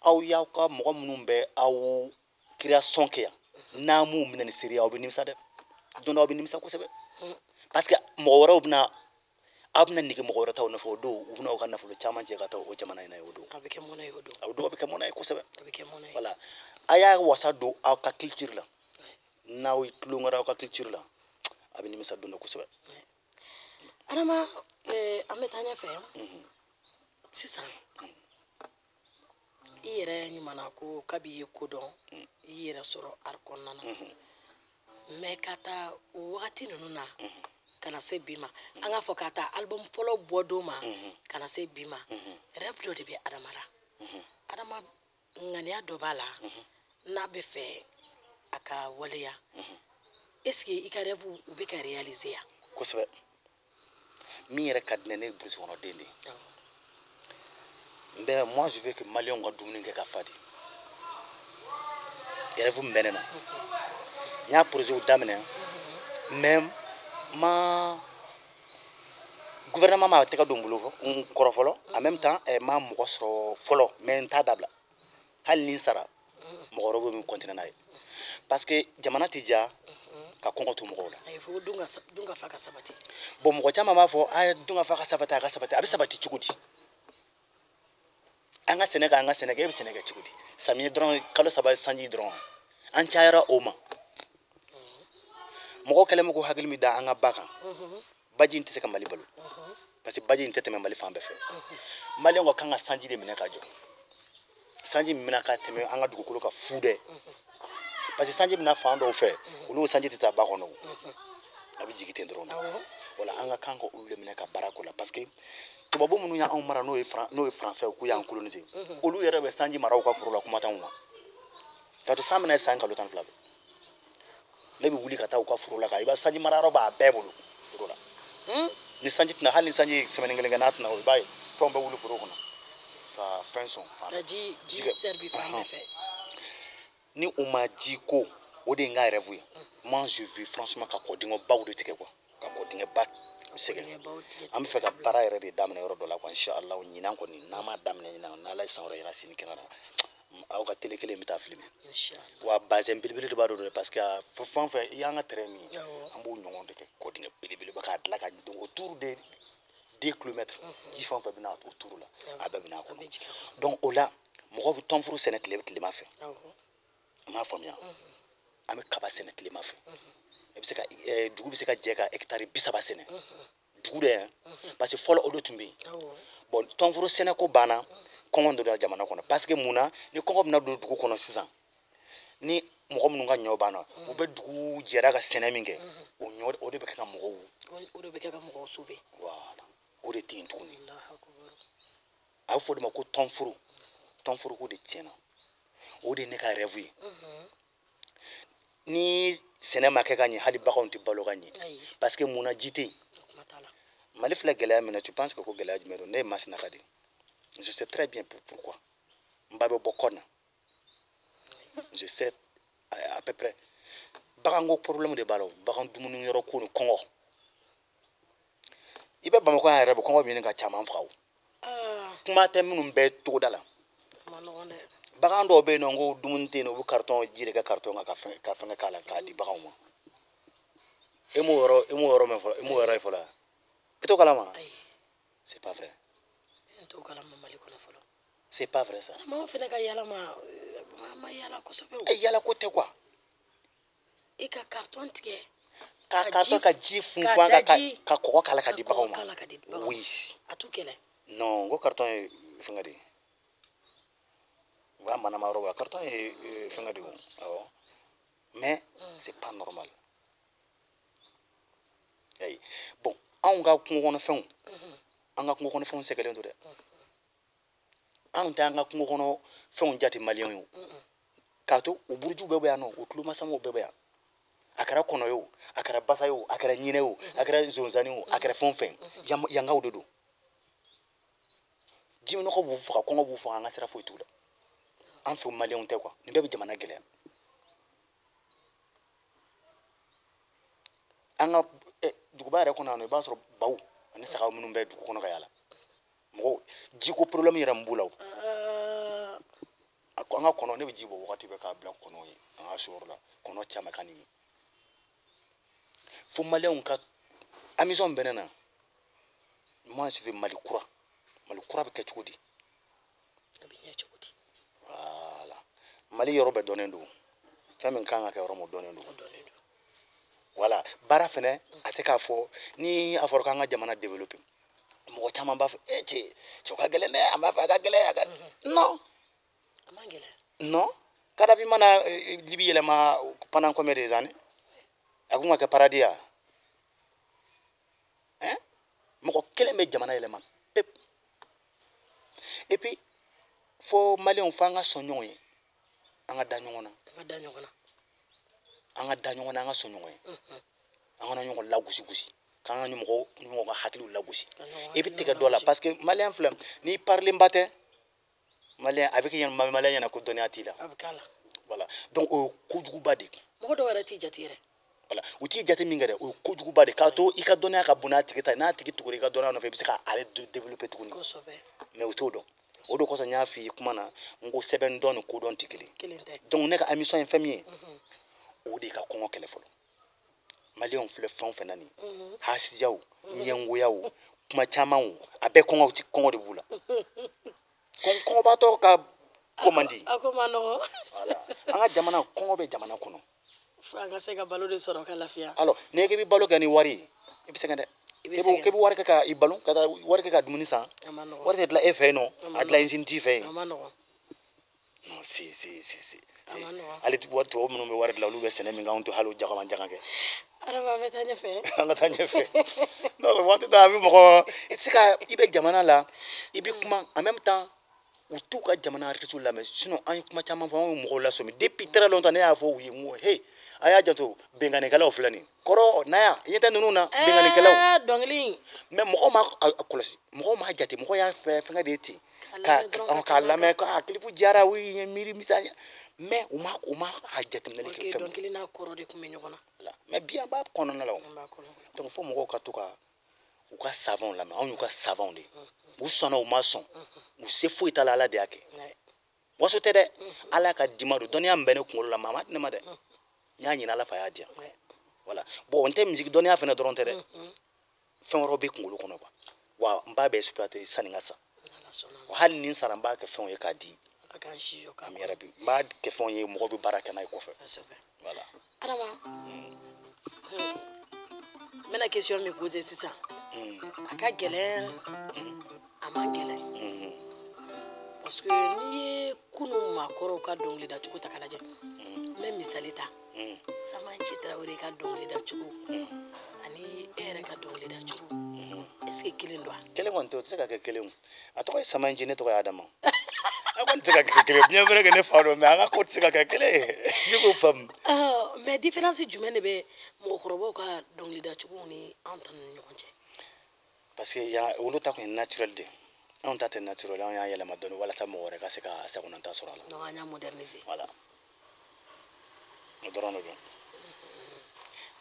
aw y'aw ka mɔgɔ minnu bɛ aw création kɛ yan, n'a m'u minɛ ni sérieux, aw bɛ nimisa dɛ. Don dɔ aw bɛ nimisa kosɛbɛ. Parce que mɔgɔ wɛrɛw bɛna aw bɛna nege mɔgɔ wɛrɛ taw nɔfɛ o don, u bɛna aw ka nafolo caman cɛ ka taa o jamana in na ye o don. A bɛ kɛ mɔnɛ ye o don. O don a bɛ kɛ mɔnɛ ye kosɛbɛ. A bɛ kɛ mɔnɛ ye. Voilà, a y'a wasa don aw ka culture la. N'aw ye tulon kɛra aw ka culture la, a bɛ nimisa don dɔ kosɛbɛ. Adama, an bɛ taa ɲɛfɛ sisan. I yɛrɛ ɲuman ko kabi i ye ko dɔn, i yɛrɛ sɔrɔ art kɔnɔna na. Mais ka taa o wagati ninnu na ka na se bi ma, an k'a fɔ ka taa album fɔlɔ bɔ don ma ka na se bi ma, rêve dɔ de bɛ Adama la. Adama ŋaniya dɔ b'a la n'a bɛ fɛ a ka waleya. Est ce que i ka rêve u bɛ ka réaliser ya? Kosɛbɛ. Min yɛrɛ ka di ne ye, ne ye brousse kɔnɔ den de ye. N bɛ, moi je veux que maliyɛnw ka dumuni kɛ ka fa de. Rêve min bɛ ne na, n y'a projet daminɛ, mais ma gouvernement m'a tɛgɛ don n bolo n kɔrɔ fɔlɔ. En même temps, ma mɔgɔ sɔrɔ fɔlɔ, mais n t'a dabila. Hali ni n sara, mɔgɔ wɛrɛw bɛ min continuer n'a ye, parce que jamana tɛ diya ka kɔngɔ to mɔgɔw la. Ayi, fo dun ka fa ka sabati. Bon, mɔgɔ caman b'a fɔ a dun ka fa ka sabati, a ka sabati, a bɛ sabati cogo di? An ka sɛnɛ kɛ, an ka sɛnɛ kɛ, e bɛ sɛnɛ kɛ cogo di? Samiyɛ dɔrɔn, kalo 3 sanji dɔrɔn, an cayara o ma. Mɔgɔw kɛlen bɛ ko hakili min da an ka ba kan, baji in tɛ se ka Mali balo, parce que baji in tɛ tɛmɛ Mali fan bɛɛ fɛ. Maliyɛnw ka kan ka sanji de minɛ ka jɔ, sanji min bɛna ka tɛmɛ an ka dugukolo kan fu dɛ, parce que sanji bɛna fan dɔw fɛ, olu sanji tɛ taa ba kɔnɔ, a bɛ jigin ten dɔrɔn. Wala an ka kan ka olu de minɛ ka baara k'o la, parce que tubabu minnu y'anw mara, n'o ye français k'u y'an coloniser, olu yɛrɛ bɛ sanji mara u ka foro la, kuma t'anw ma. K'a to san bɛna san kalo 12 bɛ, ne bɛ wuli ka taa u ka foro la, i b'a sanji mara yɔrɔ b'a bɛɛ bolo foro la. Ni sanji tɛna, hali ni sanji ye semaine kelen kɛ n'a tɛna, i b'a ye fɛnw bɛ wuli foro kɔnɔ ka fɛn sɔn. Ka ji servi fan bɛɛ fɛ. Ni u ma ji ko, o de ye n ka rêve ye. Moi je veux franchement ka kɔdingɛ baw de tigɛ quoi, ka kɔdingɛ ba sɛgɛn. An bɛ fɛ ka baara yɛrɛ de daminɛ yɔrɔ dɔ la quoi, inchallah ɲinan kɔni, n'an m'a daminɛ ɲinan, n'Ala ye san wɛrɛ yira sini kɛnɛ la, aw ka télé kelen bɛ taa filmer. Wa bazɛn belebele de b'a dɔn dɛ, parce que fɛn fɛn i y'an ka terrain min ye, an b'o ɲɔgɔn de kɛ kɔdingɛ belebeleba k'a dilan ka autour de 2 kilomètres, ji fɛn fɛn bɛ na autour la, a bɛɛ bɛ n'a kɔnɔ. Donc o la mɔgɔw bɛ tɔnforo sɛnɛ tilema fɛ. An m'a faamuya, an bɛ kaba sɛnɛ tilema fɛ. I bɛ se ka dugu bɛ se ka jɛ ka hectare 30 sɛnɛ dugu dɛ, parce que fɔlɔ o de tun bɛ yen. Bon, tɔnforo sɛnɛko banna, kɔngɔ donna jamana kɔnɔ, parce que mun na ni kɔngɔ bɛna don dugu kɔnɔ sisan, ni mɔgɔ minnu ka ɲɔ banna, u bɛ dugu jɛra ka sɛnɛ min kɛ, o ɲɔ o de bɛ kɛ ka mɔgɔw, o de bɛ kɛ ka mɔgɔw sauver. Voilà, o de tɛ yen tuguni. A bɛ fɔ o de ma ko tɔnforo. Tɔnforo ko de tiɲɛna, o de ye ne ka rêve ye. Ni sɛnɛ ma kɛ ka ɲɛ, hali baganw tɛ balo ka ɲɛ, parce que mun na ji tɛ yen. Mali filɛ gɛlɛya min na, tu penses que ko gɛlɛya jumɛn don? Ne ye Masinaka de ye. Je sais très bien pourquoi. N ba bɛ bɔ kɔ na. Je sais à peu près. Baganko problème de b'a la, bagan dumuni yɔrɔ ko ni kɔngɔ. I bɛ Bamakɔ yan yɛrɛ bɛ kɔngɔ ɲini ka caman faga o. Kuma tɛ minnu bɛ togoda la. Bagan dɔw bɛ yen nɔ ko dumuni tɛ yen nɔ, u bɛ carton ji de kɛ carton kan ka fɛngɛ k'a la k'a di baganw ma. E m'o yɔrɔ mɛn fɔlɔ, e m'o yɔrɔ ye fɔlɔ. I t'o kalama? C'est pas vrai. N t'o kalama Mali kɔnɔ fɔlɔ. C'est pas vrai ça. Maaw fana ka yala ma yala kosɛbɛ o. E yala ko tɛ quoi. E ka carton tigɛ. Ka carton ka ji funfun a kan, ka kɔgɔ k'a la ka di baganw ma. Oui. A t'u kɛlɛ. Non, n ko carton ye fɛngɛ de ye. U b'a manama yɔrɔ la, carton ye fɛngɛ de ye o. Awɔ. Mais c'est pas normal. Ayi. Bon, anw ka kungo kɔnɔfɛnw, an ka kungo kɔnɔfɛnw sɛgɛlen don dɛ. Anw tɛ an ka kungo kɔnɔ fɛnw jate maliyɛnw ye o. K'a to u buruju bɛɛ bɛ yan nɔ, u tulomasamaw bɛɛ bɛ yan. A kɛra kɔnɔ ye o, a kɛra basa ye o, a kɛra ɲinɛ ye o, a kɛra zonzani ye o, a kɛra fɛn o fɛn, yankaw de don. Jiminɔgɔ b'u faga, kɔngɔ b'u faga, an ka sira foyi t'u la. An fɛ maliyɛnw tɛ quoi, nin bɛɛ bɛ jamana gɛlɛya. An ka duguba yɛrɛ kɔnɔ yan nɔ, i b'a sɔrɔ baw ani sagaw minnu bɛ dugu kɔnɔ ka yaala, mɔgɔw jiko problème yɛrɛ min b'u la o. A ko an ka kɔnɔ, ne bɛ ji bɔ wagati bɛɛ k'a bila kɔnɔw ye an ka siyɔrɔ la, kɔnɔ caman ka nin min. Fo maliyɛnw ka ambition bɛ ne na. Moi je veux Mali kura. Mali kura bɛ kɛ cogo di? A bɛ ɲɛ cogo di? Voilà. Mali yɔrɔ bɛɛ dɔnnen don. Fɛn min kan ka kɛ yɔrɔ min, o dɔnnen don. O dɔnnen don. Voilà. Baara fɛnɛ, a tɛ k'a fɔ ni a fɔra k'an ka jamana développer, mɔgɔ caman b'a fɔ e cɛ cɛ ka gɛlɛn dɛ, an b'a fɔ a ka gɛlɛn, a ka non. A man gɛlɛn. Non, Kadhafi mana Libi yɛlɛma pendant combien des années? A kun ka kɛ paradis ya, hein? Mɔgɔ kelen bɛ jamana yɛlɛma pep. Et puis fo maliyɛnw, fo an ka sɔn ɲɔgɔn ye, an ka da ɲɔgɔn na. An ka da ɲɔgɔn na. An ka da ɲɔgɔn na, an ka sɔn ɲɔgɔn ye, an kana ɲɔgɔn lagosi gosi, k'an ka mɔgɔw ɲɔgɔn ka hakiliw lagosi. Ka ɲɔgɔn I bɛ tigɛ hakiliw dɔ la lagosi. Parce que maliyɛn filɛ, n'i parilenba tɛ, maliyɛn a bɛ kɛ maliyɛn ɲɛna ko dɔnniya t'i la. A bɛ k'a la. Voilà, donc o ye kojuguba de ye. Mɔgɔ dɔw yɛrɛ t'i jate yɛrɛ. Voilà, u t'i jate min kɛ dɛ, o ye kojuguba de ye, k'a to i ka dɔnniya ka bon n'a tigi ta ye. N'a tigi tugura i ka dɔnniya nɔfɛ, i bɛ se k'ale développer tuguni. Mais u t'o dɔn. O de kosɔn n y'a f'i ye kuma na, n ko sɛbɛn dɔn ni kodɔn tɛ kelen. Kelen tɛ. Donc ne ka ambition ye fɛn min ye, o de ye ka kɔngɔ kɛlɛ fɔlɔ. Maliyɛnw filɛ fɛn o fɛn na nin ye, hasidiyaw, ɲɛngoyaw, kuma caman o, a bɛɛ kɔngɔ, kɔngɔ de b'u la. Kɔngɔbaatɔ ka ko man di. A ko ma nɔgɔ. Voilà, an ka jamana, kɔngɔ bɛ jamana kɔnɔ. Fo an ka se ka balo de sɔrɔ ka lafiya. Alors n'i ko k'i bɛ balo kɛ ni wari ye, i bɛ sɛgɛn dɛ. I bɛ K'e bɛ sɛgɛn. K'e bɛ wari kɛ ka i balo, ka taa wari kɛ ka dumuni san. A ma nɔgɔ. Wari tɛ dilan e fɛ yen nɔ, A ma a dilan usine t'i fɛ yen. A ma nɔgɔ. Non, si si si si. A ma nɔgɔ. Hali wari tubabu minnu bɛ wari dilan, olu bɛ sɛnɛ min kɛ, anw tɛ hali o jagama jaga kɛ. Adama, an bɛ taa ɲɛfɛ. An ka taa ɲɛfɛ. Non, waati dɔ a bɛ mɔgɔ, i tɛ se ka, i bɛ jamana la, i bɛ kuma en même temps, u t'u ka jamana artiste lamɛn. Sinon an ye kuma caman fɔ, an ye mɔgɔw lasɔmi depuis très longtemps. Ne y'a fɔ u ye, n ko hey, a y'a janto, benkannikɛlaw filɛ nin kɔrɔ na yan, i ɲɛ tɛ ninnu na, benkannikɛlaw. Ɛɛ, dɔnkili in. Mais mɔgɔw ma a kɔlɔsi, mɔgɔw m'a jate, mɔgɔw y'a fɛ fɛngɛ de ye ten. K'a ka lamɛn dɔrɔn, ka k'a tɛmɛ. Lamɛn ko a clip diyara, oui, n ye miiri misɛn, mais u ma a jateminɛli kɛ Ok, fɛn min dɔnkili n'a kɔrɔ de tun bɛ ɲɔgɔn na. la. Mais bi an b'a kɔnɔna la o. An b'a kɔnɔ. Donc fo mɔgɔw ka to ka u ka savants lamɛn. Anw y'u ka savants de ye. U sɔnna, u ma sɔn, u se foyi t'a la, Ala de y'a kɛ. Waso tɛ dɛ, Ala ka dima don. Dɔnniya min bɛ ne kunkolo la, maa ma di ne ma dɛ, n y'a ɲini Ala fɛ, a y'a di yan. Voilà. Bon, n tɛ musique dɔnniya fɛnɛ dɔrɔn tɛ dɛ, fɛn wɛrɛw bɛ kunkolo kɔnɔ quoi. Wa n b'a bɛɛ exploiter sani n ka sa. N'Ala sɔnna ma. Wa hali ni n sara, n b'a kɛ fɛnw ye k'a di. Ala k'an si jɔ k'a Ami yarabi, n b'a kɛ fɛnw ye, mɔgɔw bɛ baara kɛ n'a ye kɔfɛ. Kosɛbɛ. Voilà. Adama, n bɛna question min poser sisan, a ka gɛlɛn, a man gɛlɛn, parce que n'i ye kunun maakɔrɔw ka dɔnkilidacogo ta k'a lajɛ, n bɛ misali ta, Samanci Tarawele ka dɔnkilidacogo ani e yɛrɛ ka dɔnkilidacogo, est ce que kelen don wa? Kelen kɔni tɛ, o tɛ se ka kɛ kelen o. A tɔgɔ ye Samanji, ne tɔgɔ ye Adama, a kɔni tɛ se ka kɛ kelen. Bien vrai que ne fa don, mais an ka ko tɛ se ka kɛ kelen ye, ne k'o faamu. Mais différence jumɛn de bɛ mɔgɔkɔrɔbaw ka dɔnkilidacogo ni anw ta ni ɲɔgɔn cɛ? Parce que yan, olu ta kun ye naturel de ye, anw ta tɛ naturel. Anw y'a yɛlɛma dɔɔni walasa mɔgɔ wɛrɛ ka se ka sagonata sɔrɔ a la. Donc an y'a moderniser. Voilà, o dɔrɔn de don.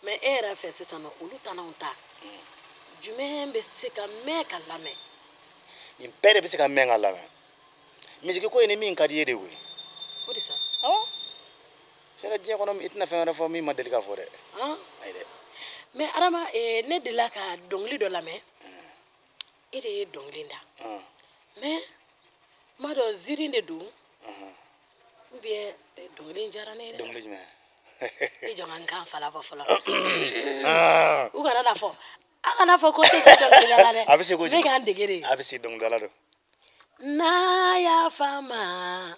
Mais e yɛrɛ fɛ sisan nɔ, olu ta n'anw ta, jumɛn bɛ se ka mɛn ka lamɛn? Nin bɛɛ de bɛ se ka mɛn ka lamɛn. Misiki ko ye ni min ka di i ye de koyi. O de sa. Awɔ, sɛnɛ diɲɛ kɔnɔ, i tɛna fɛn wɛrɛ fɔ min ma deli ka fɔ dɛ. Han? Ayi dɛ. Mais Adama, ne delila ka dɔnkili dɔ lamɛn, e de ye dɔnkili da. Mais n m'a dɔn ziiri de don ou bien dɔnkili in diyara ne ye dɛ. Dɔnkili jumɛn? I jɔ n ka n kan fala fɔ fɔlɔ. U kana n'a fɔ, an kana fɔ ko tɛ se dɔnkilida la dɛ. A bɛ se kojugu. Ne k'an dege de. A bɛ se, dɔnkilidala don. Na yafa ma,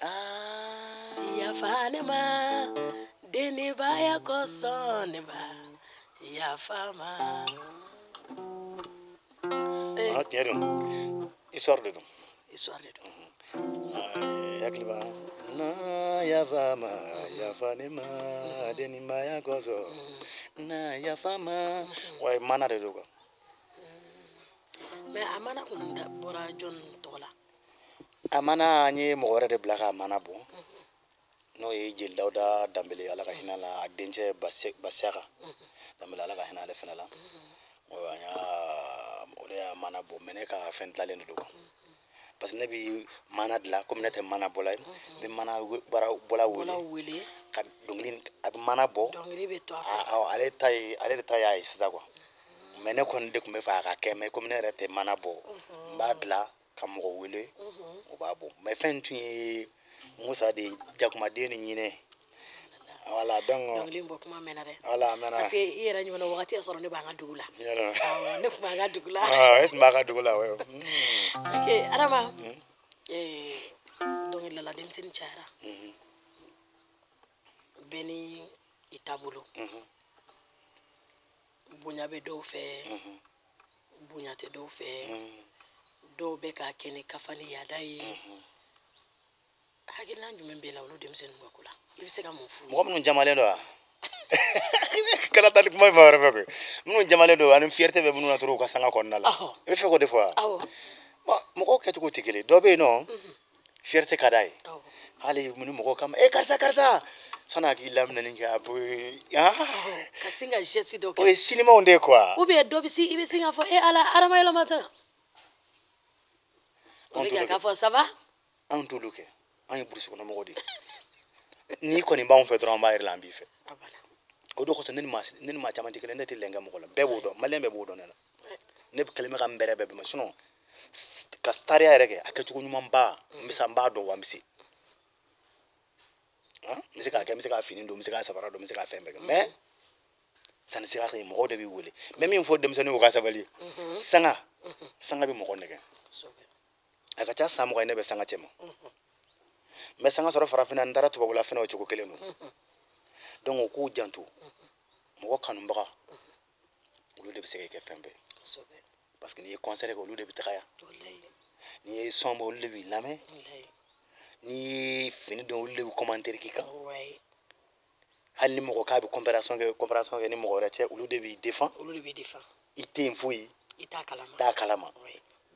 yafa ne ma, denibaya kosɔn, ne ba yafa ma. Ah, tiɲɛ don, histoire de don. Histoire de don. Hakili b'a na, yafa ma, yafa ne ma, denibaya kosɔn, na yafa ma. Wa mana de don quoi. Mais a mana kun da bɔra jɔn tɔgɔ la? A mana, an ye mɔgɔ wɛrɛ de bila k'a mana bɔ, n'o ye Jeli Dawuda Danbele, Ala ka hinɛ la, a dencɛ Basiaka Danbele, Ala ka hinɛ ale fɛnɛ la. An y'a, o de y'a mana bɔ, mais ne ka fɛn dilanlen de don quoi. Parce que ne bɛ mana dilan, komi ne tɛ mana bɔla ye, n bɛ mana bɔla wele ka dɔnkili, a bɛ mana bɔ, dɔnkili bɛ to a kɔrɔ. Ale ta ye, ale de ta y'a ye sisan quoi. Mais ne kɔni de tun bɛ fɛ a ka kɛ, mais komi ne yɛrɛ tɛ mana bɔ, n b'a dilan ka mɔgɔ wele, o b'a bɔ. Mais fɛn tun ye Musa de ye, jakumaden ni ɲinɛ. Voilà, donc dɔnkili bɔ kuma mɛnna dɛ. Voilà, a mɛnna. Parce que i yɛrɛ ɲuman wagati y'a sɔrɔ ne b'an ka dugu la. Awɔ, ne tun b'an ka dugu la. Ah, e tun b'a ka dugu la, ouais. Ok, Adama, dɔnkilidala denmisɛnnin cayara. Bɛɛ ni i taabolo. Bonya bɛ dɔw fɛ, bonya tɛ dɔw fɛ. Dɔw bɛ k'a kɛ ni kafa ni yaada ye. Hakilina jumɛn b'e la olu denmisɛnninw ka ko la? I bɛ se ka mun f'u ye? Mɔgɔ minnu jamalen don wa? Kana taa ni kuma in ma wɛrɛ fɛ koyi. Minnu jamalen don ani fierté bɛ minnu na trop u ka sanga kɔnɔna la. I bɛ fɛ k'o de fɔ wa? Awɔ. Bon, mɔgɔw kɛcogo tɛ kelen. Dɔ bɛ yen nɔ, fierté ka d'a ye. Hali ni mɔgɔw kama, e karisa karisa, san'a k'i laminɛni kɛ a bɛ ka sin ka geste dɔ kɛ. O ye sinimanw de ye quoi. Ou bien dɔ bɛ se, i bɛ sin k'a fɔ e Ala, Adama yɛlɛma tɛ. O bɛ k'a fɔ ça va? Anw t'olu kɛ. An ye burusi kɔnɔ mɔgɔw de ye. N'i kɔni b'anw fɛ dɔrɔn, an b'a yɛrɛ la an b'i fɛ. O de kosɔn ne ni maa caman tɛ kelen, ne tɛ lɛnkɛ mɔgɔ la. Bɛɛ b'o dɔn, maliyɛn bɛɛ b'o dɔn ne la. Ne kɛlen bɛ ka n bɛrɛ bɛɛ bɛn, sinon ka stariya yɛrɛ kɛ a kɛcogo ɲumanba, n bɛ se, n b'a dɔn wa n bɛ se. N bɛ se k'a kɛ, n bɛ se k'a fini don, n bɛ se k'a sabara don, n bɛ se k'a fɛn bɛɛ kɛ. Mais sanni sira ka ɲi, mɔgɔw de b'i wele. N bɛ min fɔ denmisɛnninw u ka sabali. Sanga, sanga bɛ mɔgɔ nɛgɛ. A ka ca san 20 ye ne bɛ sanga cɛ ma. N bɛ sanga sɔrɔ farafinna, n taara tubabula fɛnɛ o cogo kelen don. Donc o k'u janto, mɔgɔ kanubaga, olu de bɛ se k'i kɛ fɛn bɛɛ. Parce que n'i ye concert kɛ, olu de bɛ taga yan. N'i ye son bɔ, olu de b'i lamɛn. N'i ye fini don, olu de bɛ commentaire k'i kan. Hali ni mɔgɔ k'a bɛ comparaison kɛ ni mɔgɔ wɛrɛ cɛ, olu de b'i défend. I tɛ yen foyi. I t'a kalama. T'a kalama.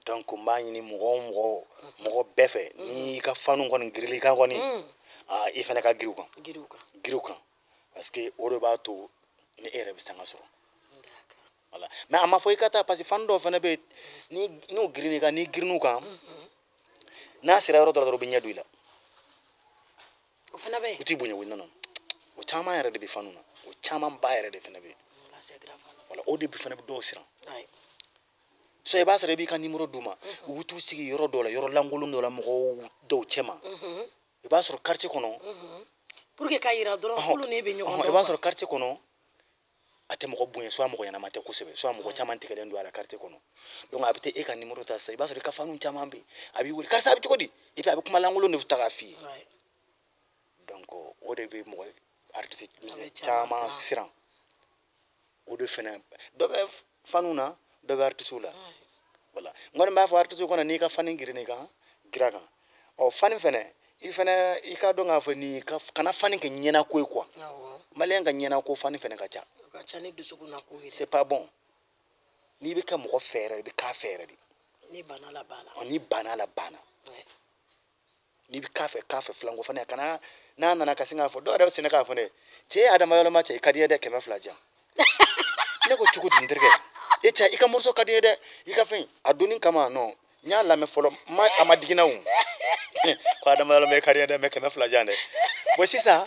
Donc n b'a ɲini mɔgɔ mɔgɔ bɛɛ fɛ, n'i ka fanu kɔni girinli kan kɔni, i fana ka girin u kan. Girin u kan. Parce que o de b'a to ni e yɛrɛ bɛ sanga sɔrɔ. Voilà. Mais a ma fɔ i ka taa, parce que fan dɔw fana bɛ yen, n'u girinni kan, n'i girin'u kan, n'a sera yɔrɔ dɔ la dɔrɔn u bɛ ɲɛ don i la. O fana bɛ yen. U t'i bonya o nana. O caman yɛrɛ de bɛ fanu na. O caman ba yɛrɛ de fana bɛ yen. Voilà, o de fana bɛ dɔw siran. So i b'a sɔrɔ i b'i ka numéro d'u ma, u bɛ t'u sigi yɔrɔ dɔw la, yɔrɔ lankolon dɔ la, mɔgɔw dɔw cɛ ma. I b'a sɔrɔ quartier kɔnɔ. Pour que k'a yira dɔrɔn k'olu n'e bɛ ɲɔgɔn dɔn. I b'a sɔrɔ quartier kɔnɔ, a tɛ mɔgɔ bonya, soit mɔgɔ ɲɛnama tɛ kosɛbɛ, soit mɔgɔ caman tigɛlen don a la quartier kɔnɔ. Donc a bɛ taa e ka numéro ta sisan, i b'a sɔrɔ i ka fanu caman bɛ yen, a b'i wele karisa a bɛ cogo di, et puis a bɛ kuma lankolon de ta k'a f'i ye. Donc o de bɛ mɔgɔ artiste caman siran. O de fana dɔ bɛ fanu na, dɔ bɛ artiste la. Voilà, n kɔni b'a fɔ artiste kɔnɔ, n'i ka fani girin kan, gira kan. Ɔ fani fɛnɛ, i fɛnɛ i ka dɔn k'a fɔ nin kana fani kɛ ɲɛnako ye quoi. Maliyɛn ka ɲɛnako fani fɛnɛ ka ca. Ka ca ni dusukunnako ye. C'est pas bon. N'i bɛ kɛ mɔgɔ fɛ yɛrɛ, i bɛ k'a fɛ yɛrɛ de. N'i banna la banna. N'i banna la banna. N'i bɛ k'a fɛ filanko fana kana n'a nana ka sin k'a fɔ dɔw yɛrɛ bɛ sɛnɛ k'a fɔ ne cɛ ye Adama yɛlɛma cɛ i ka di ye dɛ 200 jan. Ne ko cogo di n terikɛ? E cɛ i ka morceau ka di ye dɛ, i ka fɛn a donni kama non n y'a lamɛn fɔlɔ ma a ma digi n na o. Ko Adama yɛlɛma i ka di ye dɛ mais 200 jan dɛ. Bon sisan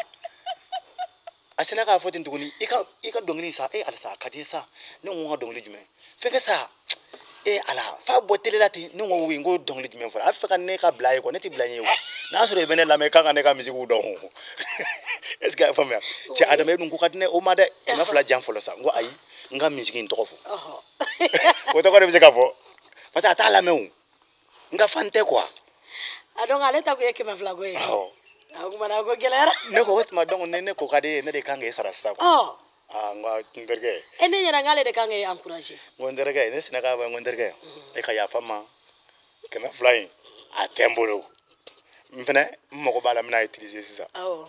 a sina k'a fɔ ten tuguni i ka dɔnkili sa e ala sa a ka di ye sa ne ko n ka dɔnkili jumɛn fɛn kɛ sa e ala f'a bɔ télé la ten ne ko oui n ko dɔnkili jumɛn fɔra a bɛ fɛ ka ne ka bila ye quoi ne tɛ bila n ye o n'a sɔrɔ i bɛ ne lamɛn k'a ka ne ka musique dɔn o est ce que a y'a faamuya cɛ Adama e dun ko ka di ne o ma dɛ 200 jan fɔlɔ sa n ko ayi n ka musique in tɔgɔ fɔ o tɔgɔ de bɛ se ka fɔ parce que a t'a lamɛn o n ka fan tɛ quoi. A donc ale ta kun ye 200 ko ye. Awɔ. A kumana ko gɛlɛyara. Ne ko o tuma donc ne ko ka di ye ne de kan k'e sara sisan quoi. Aa n ko n terikɛ. E ne ɲɛna k'ale de kan k'e encourager. N ko n terikɛ ne sina k'a fɔ n ko n terikɛ e ka yafa n ma 200 in a tɛ n bolo n fɛnɛ n mago b'a la n bɛna utiliser sisan. Awɔ.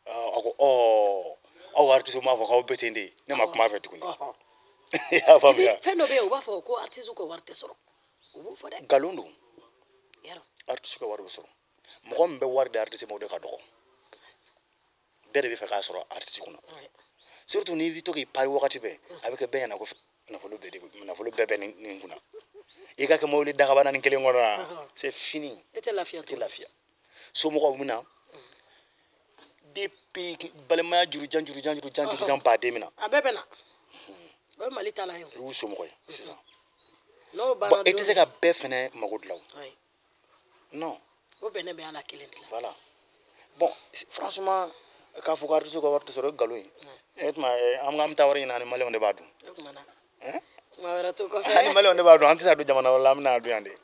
A ko ɔɔ aw artiste m'a fɔ k'aw bɛ ten de ne ma kuma fɛ tuguni. I y'a faamuya. Fɛn dɔ bɛ yen u b'a fɔ ko artiste ka wari tɛ sɔrɔ u b'o fɔ dɛ. Nkalon don. Yarɔ. Artiste ka wari bɛ sɔrɔ. Mɔgɔ min bɛ wari di artiste ma o de ka dɔgɔ. Bɛɛ de bɛ fɛ k'a sɔrɔ artiste kunna. Surtout n'i bɛ to k'i pari wagati bɛɛ a bɛ kɛ bɛɛ ɲɛna ko nafolo bɛɛ de nafolo bɛɛ bɛ nin kunna. I ka kɛ mobili dagabana ni kelen kɔnɔ, c'est fini. E tɛ lafiya. I tɛ lafiya. Somɔgɔw bɛ na depuis balimaya jurujan jurujan jurujan jurujan baden min na. A bɛɛ bɛ na. O ye Mali taalan ye. I y'u somɔgɔ ye sisan. N'o banna, bon, e tɛ se ka bɛɛ fɛnɛ mago dilan o. Non. O bɛnɛ bɛ Ala kelen de la. Voilà. Bon, franchement, k'a fɔ ko artiste ka wari tɛ sɔrɔ, o ye nkalon ye. E tuma an bɛ taa wari ɲini, ani maliyɛnw de b'a dun. O tuma na. Kuma wɛrɛ t'o kɔfɛ. Ani maliyɛnw de b'a dun, an tɛ se ka don jamana wɛrɛ la, an bɛna a dun yan de.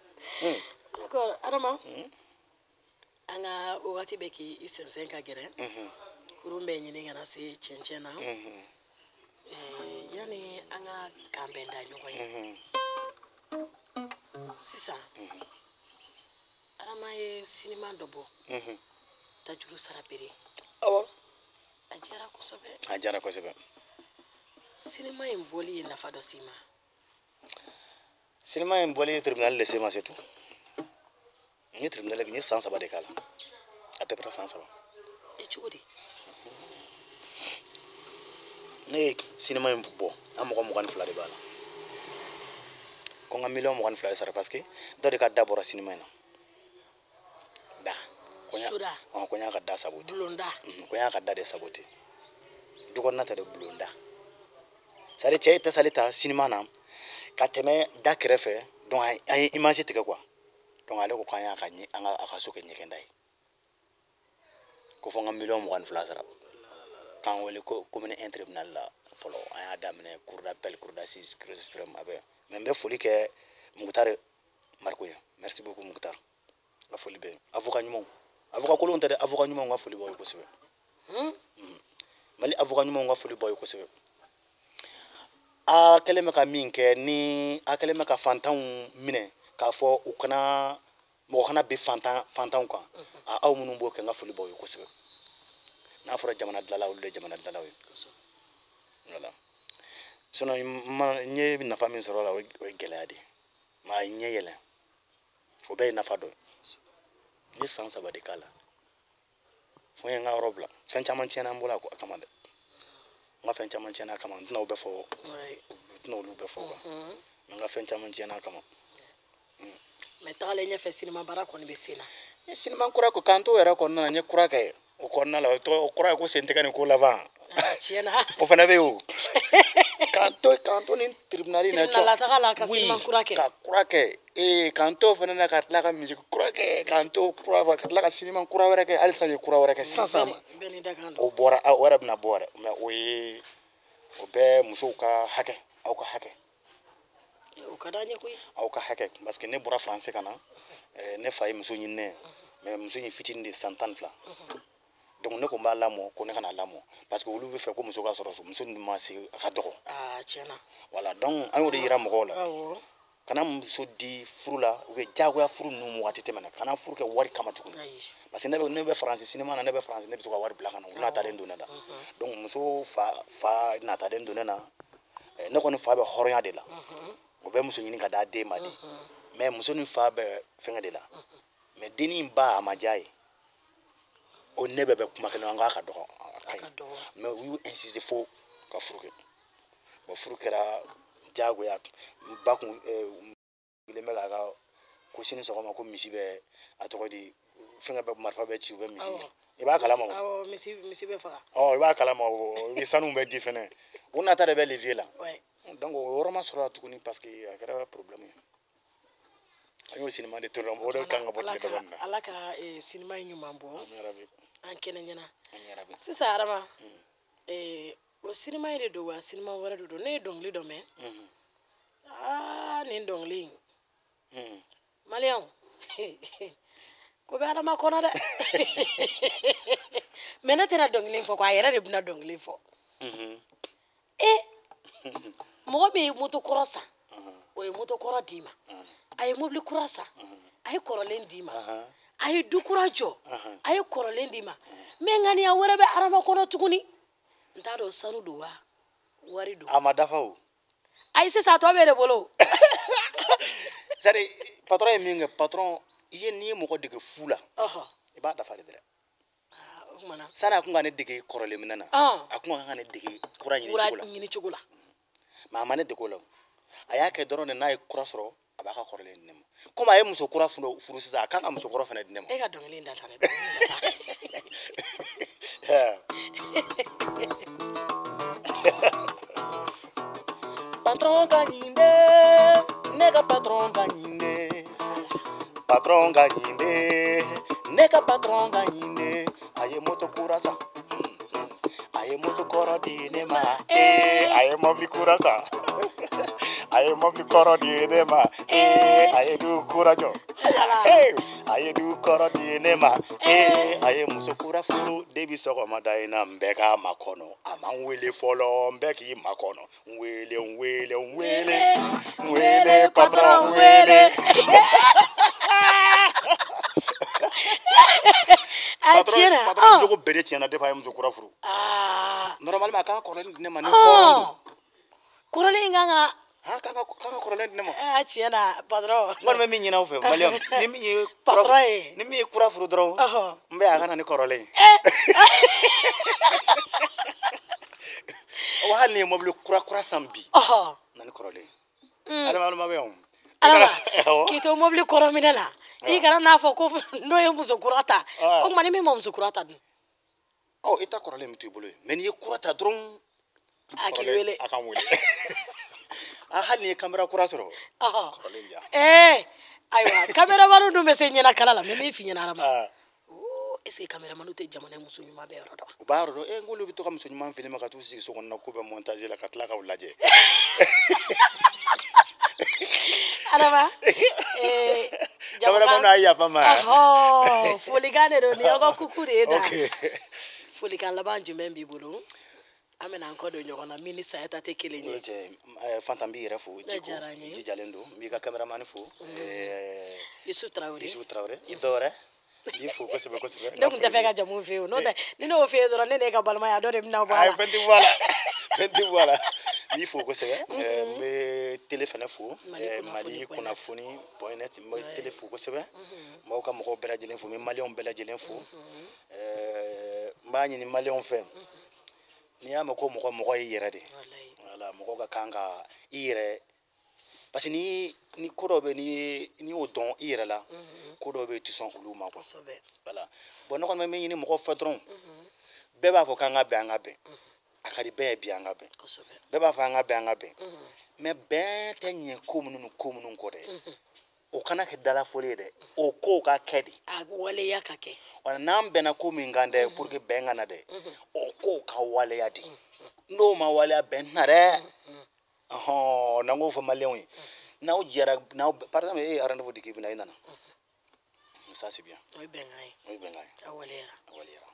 D'accord, Adama. An ka wagati bɛ k'i sɛnsɛn ka gɛrɛ. Kurun bɛ ɲini ka na se cɛncɛn na. Yanni an ka kan bɛn da ɲɔgɔn ye. Sisan, Adama ye sinima dɔ bɔ. Tajuru sara bere. Awɔ. A diyara kosɛbɛ. A diyara kosɛbɛ. Sinima in bɔli ye nafa dɔ s'i ma? Sinima in bɔli ye tribunal de se ma, c'est tout. N ye tribunal kɛ, n ye san 3 de k'a la. À peu près san 3. E cogo di? Ne ye sinima in bɔ, an mɔgɔ 22 de b'a la. Ko n ka miliyɔn 22 de sara parce que dɔ de ka da bɔra sinima in na. Da. Soda. Ko n y'a ka da sabote. Bulonda. Ko n y'a ka da de sabote. Du kɔnɔna tɛ dɛ, bulonda. C'est à dire cɛ ye tasali ta sinima na ka tɛmɛ da kɛrɛfɛ, donc an ye image tigɛ quoi. Donc ale ko k'an y'a ka an ka a ka so kɛ ɲɛgɛnda ye. Ko fo n ka miliyɔn 22 sara. K'an wele ko commune 1 tribunal la fɔlɔ, an y'a daminɛ cour d'appel, cour d'assises, cour suprême, a bɛɛ. Mais n bɛ foli kɛ Mukutari Mariko ye. Merci beaucoup Mukutari. N ka foli bɛ yen. Avocat ɲumanw. Avocat kolonw tɛ dɛ, avocat ɲumanw ka foli b'aw ye kosɛbɛ. Mali avocat ɲumanw ka foli b'aw ye kosɛbɛ. A kɛlen bɛ ka min kɛ, ni a kɛlen bɛ ka fantanw minɛ k'a fɔ u kana mɔgɔ kana bin fantanw kan, a aw minnu b'o kɛ, n ka foli b'aw ye kosɛbɛ. N'a fɔra jamana dilanla, olu de ye jamana dilanlaw ye. Voilà. Sinon n ye nafa min sɔrɔ a la, o ye gɛlɛya de ye. Mais a ye ɲɛ yɛlɛ. O bɛɛ ye nafa dɔ ye. N ye san 3 de k'a la. Fo n ye n ka yɔrɔ bila. Fɛn caman tiɲɛna n bolo a kama dɛ. N ka fɛn caman tiɲɛna a kama, n tɛna o bɛɛ fɔ. N tɛna olu bɛɛ fɔ quoi. Mais n ka fɛn caman tiɲɛna a kama. Mais tagalen ɲɛfɛ, sinima baara kɔni bɛ sen na. N ye sinima kura ko k'an to yɛrɛ kɔnɔna na, n ye kura kɛ. O kɔnɔna la, o kɔrɔ ye ko sen tɛgɛ ni ko laban. Tiɲɛ na. O fana bɛ yen o. K'an to ni tribunal in na. Tribunal la taga la ka sinima kura kɛ. Ka kura kɛ. K'an to fana na ka tila ka musique kura kɛ, k'an to kura ka tila ka sinima kura wɛrɛ kɛ, halisa n ye kura wɛrɛ kɛ sisan. Bɛɛ ni dakan don. O bɔra, o yɛrɛ bɛna bɔ yɛrɛ. Mais o ye o bɛɛ musow ka hakɛ, aw ka hakɛ. O ka d'an ye koyi. Aw ka hakɛ, parce que ne bɔra France ka na, ne fa ye muso ɲini ne ye, mais muso in fitinin de, san 12. Donc ne ko n b'a lamɔ, ko ne kana lamɔ parce que olu bɛ fɛ ko muso ka sɔrɔ so, muso dun ma se, a ka dɔgɔ. Tiɲɛ na. Voilà, donc an y'o de yira mɔgɔw la. Kana muso di furu la, u bɛ diyagoya furu ninnu waati tɛmɛna, kana furu kɛ wari kama tuguni. Parce que ne bɛ France sinima na, ne bɛ France, ne bɛ to ka wari bila ka na, u natalen don ne la. Donc muso fa natalen don ne na, ne kɔni fa bɛ hɔrɔnya de la. O bɛ muso ɲini ka d'a den ma de. Mais muso ni fa bɛ fɛngɛ de la. Mais dennin ba a ma diya ye. O ne bɛ kuma kelen, an k'a ka dɔgɔ. A ka dɔgɔ. Mais u y'u insister fo ka furu kɛ. Bon, furu kɛra diyagoya. Ba kun sigilen bɛ k'a ka ko sini sɔgɔma ko misi bɛ a tɔgɔ di fɛngɛ bɛ marifa bɛ ci u bɛ misi. I b'a kalama o. Awɔ, misi bɛ faga. Ɔ, i b'a kalama o, i sanu bɛ di fɛnɛ. O nata de bɛ levier la. Donc o yɔrɔ ma sɔrɔ la tuguni parce que a kɛra problème ye. An y'o sinima de tourner, o de kan ka bɔ tile dama na. Ala ka sinima in ɲuman bɔ. An kɛnɛ ɲɛna. Sisan Adama, o sinima in de don wa sinima wɛrɛ de don? Ne ye dɔnkili dɔ mɛn. Nin dɔnkili in. Maliyɛnw, ko bɛ Adama kɔnɔ dɛ. Mais ne tɛna dɔnkili in fɔ quoi, a yɛrɛ de bɛna dɔnkili in fɔ. Mɔgɔ min ye moto kɔrɔ san, o ye moto kɔrɔ d'i ma. A ye mobili kura san, a ye kɔrɔlen d'i ma. A ye du kura jɔ, a ye kɔrɔlen d'i ma. Mais ŋaniya wɛrɛ bɛ Adama kɔnɔ tuguni. N t'a dɔn sanu don wa wari don. A ma dafa o. Ayi, sisan a tɔ bɛ e de bolo. C'est à dire patron ye min kɛ, patron i ye n'i ye mɔgɔ dege fu la, i b'a dafa de dɛ. O kuma na. Sani a kun ka ne dege kɔrɔlen minɛ na, a kun ka kan ka ne dege kura ɲini cogo la. Kura ɲini cogo la. Mais a ma ne dege o la o. A y'a kɛ dɔrɔn de, n'a ye kura sɔrɔ, A b'a ka kɔrɔlen di ne ma. Komi a ye muso kura furu sisan, a kan ka muso kɔrɔ fana di ne ma. E ka dɔnkili in da tan dɛ, dɔnkili in da tan. Patron ka ɲi dɛ, ne ka patron ka ɲi dɛ. Patron ka ɲi dɛ, ne ka patron ka ɲi dɛ. A ye moto kura san, a ye moto kɔrɔ di ne ma. A ye mobili kura san, a ye mobili kɔrɔ di ne ma. A ye du kura jɔ, a ye du kɔrɔ di ne ma. A ye muso kura furu. Debi sɔgɔmada in na, n bɛ k'a makɔnɔ. A ma n wele fɔlɔ, n bɛ k'i makɔnɔ. N wele, n wele, n wele, n wele, patron, n wele. A tiɲɛna. Patron jogo bɛɛ de tiɲɛna depuis a ye muso kura furu. Normalement a kan ka kɔrɔlen di ne ma ni hɔrɔn don. Kɔrɔlen in kan ka. Kan ka kɔrɔlen di ne ma. A tiɲɛna patron. N kɔni bɛ min ɲini aw fɛ maliyɛnw, ni min ye patron ye, ni min ye kura furu dɔrɔn, n bɛ a ka na ni kɔrɔlen ye. Wa hali ni ye mobili kura kura san bi, na ni kɔrɔlen ye. Adama bɛ yan o. Adama, k'i to mobili kɔrɔ minɛ la, i kana n'a fɔ ko n'o ye muso kura ta. O tuma ni min ma muso kura ta dun? Ɔ, i ta kɔrɔlen bɛ to i bolo yen, mɛ n'i ye kura ta dɔrɔn, a k'i wele. A ka n wele. A hali n'i ye kamera kura sɔrɔ, kɔrɔlen di yan. Ayiwa, caméraman dun bɛ se ɲɛnakala la, mɛ min f'i ɲɛna Adama, est ce que caméraman tɛ jamana muso ɲuman bɛɛ yɔrɔ dɔn? U b'a yɔrɔ dɔn. N k'olu bɛ to ka muso ɲuman filmer ka t'u sigi so kɔnɔ k'u bɛ montage la ka tila k'aw lajɛ. Adama, caméraman a ye yafa n ma. Folikan de don, nin y'aw ka kuku de ye tan. Folikan laban jumɛn b'i bolo? An bɛna an kɔ don ɲɔgɔn na min ni saya ta tɛ kelen ye. Fanta, n b'i yɛrɛ fo. I jijalen don. N b'i ka caméraman fo. Yusu Tarawele. Yusu Tarawele. I dɔwɛrɛ. N b'i fo kosɛbɛ kosɛbɛ. Ne tun tɛ fɛ ka jamu f'e ye o, n'o tɛ ni ne y'o f'e ye dɔrɔn, ne n'e ka balimaya dɔ de bɛna bɔ a la. Ayi, fɛn tɛ bɔ a la. Fɛn tɛ bɔ a la. N b'i fo kosɛbɛ. N bɛ télé fɛnɛ fo. Mali kunnafoni point net. N bɛ télé fo kosɛbɛ. N b'aw ka mɔgɔw bɛɛ lajɛlen fo. N bɛ maliyɛnw bɛɛ lajɛlen fo. N b'a ɲini maliyɛnw fɛ. N'i y'a mɛn ko mɔgɔ, mɔgɔ y'i yɛrɛ de. Wala, mɔgɔ ka kan ka i yɛrɛ, parce que ni ko dɔw bɛ, n'i y'o dɔn i yɛrɛ la, ko dɔw bɛ yen i tɛ sɔn olu ma quoi. Voilà. Bon, ne kɔni bɛ min ɲini mɔgɔw fɛ dɔrɔn, bɛɛ b'a fɔ k'an ka bɛn, an ka bɛn. A ka di bɛɛ ye bi an ka bɛn. Bɛɛ b'a fɔ an ka bɛn, an ka bɛn. Mais bɛn tɛ ɲɛ ko minnu ni ko minnu kɔ dɛ, o kana kɛ dalafɔli ye dɛ, o kow ka kɛ de. A waleya ka kɛ. Wala, n'an bɛnna ko min kan dɛ, pour que bɛn ka na dɛ, o kow ka waleya de. N'o ma waleya, bɛn tɛna dɛ. N'an k'o fɔ maliyɛnw ye, n'aw jɛra, n'aw par exemple e ye rendez-vous di k'i bɛna, i nana, ça c'est bien. O ye bɛnkan ye. O ye bɛnkan ye. A waleyara. A waleyara.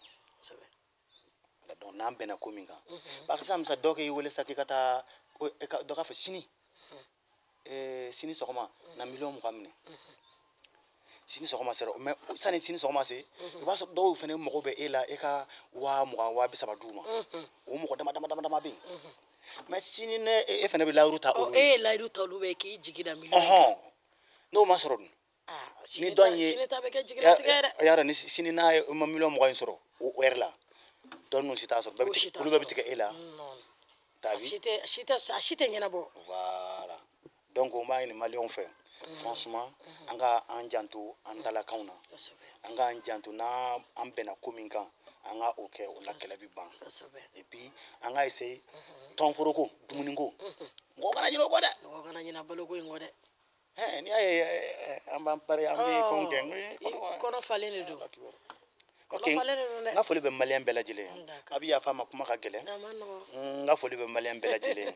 Donc n'an bɛnna ko min kan, par exemple sisan dɔ k'i wele sisan k'i ka taa, dɔ k'a fɔ sini, sini sɔgɔma na miliyɔn 20 minɛ. Sini sɔgɔma sera, mɛ sani sini sɔgɔma se, i b'a sɔrɔ dɔw fana mago bɛ e la, e ka 20,000 30,000 d'u ma. O mɔgɔ dama dama dama dama bɛ yen. Mɛ sini ne e fana bɛ layiru ta olu ye. E ye layiru ta olu bɛ k'i jigi da miliyɔn kan. N'o ma sɔrɔ dun? Ni dɔ in ye sini ta bɛ kɛ jigilatigɛ ye dɛ. Y'a dɔn ni sini n'a ye ma miliyɔn 20 in sɔrɔ o heure la, dɔ ninnu si t'a sɔrɔ, bɛɛ bɛ tigɛ, olu bɛɛ bɛ tigɛ e la. A si tɛ ɲɛnabɔ. Voilà. Donc o b'a ɲini maliyɛnw fɛ, franchement, an ka an janto an dalakanw na, an k'an janto n'an bɛnna ko min kan, an ka o kɛ, o la kɛlɛ bɛ ban. Et puis an ka essayer tɔnforoko, dumuniko, mɔgɔ kana ɲinɛ o kɔ dɛ. Mɔgɔ kana ɲinɛ baloko in kɔ dɛ. N'i y'a ye an b'an pari, an bɛ fɛnw kɛ. Kɔnɔ falen de don. Ok, n ka foli bɛ maliyɛn bɛɛ lajɛlen ye. A bɛ yafa n ma, kuma ka gɛlɛn. N ka foli bɛ maliyɛn bɛɛ lajɛlen ye.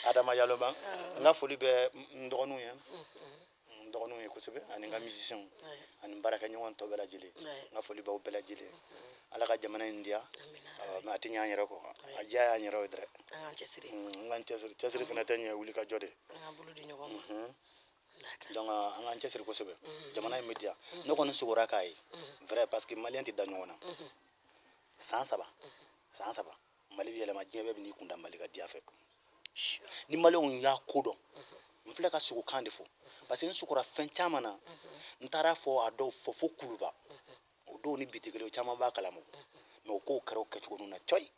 Adama Yaloma, n ka foli bɛ n dɔgɔninw ye. N dɔgɔninw ye kosɛbɛ, ani n ka musiciens, ani n baarakɛɲɔgɔn tɔ bɛɛ lajɛlen. N ka foli b'aw bɛɛ lajɛlen. Ala ka jamana in diya. Mais a tɛ ɲɛ an yɛrɛ kɔ. A diya y'an yɛrɛ ye dɛrɛ. An k'an cɛsiri. An k'an cɛsiri. Cɛsiri fana tɛ ɲɛ, wuli ka jɔ de. An k'an bolo di ɲɔgɔn ma. Donc an k'an cɛsiri kosɛbɛ. Jamana in bɛ diya. Ne kɔni sogora k'a ye vrai, parce que maliyɛn tɛ da ɲɔgɔn na. San 3, san 3, Mali bɛ yɛlɛma, diɲɛ bɛɛ bɛ n'i kun da Mali ka diya fɛ. Ni maliyɛnw y'a ko dɔn, n filɛ ka sogokan de fɔ, parce que n sogora fɛn caman na. N taara fɔ a dɔw fɔ fo Kuluba, o dɔw ni bi tɛ kelen ye, caman b'a kalama, mais o kow kɛra o kɛcogo ninnu na cɔyi.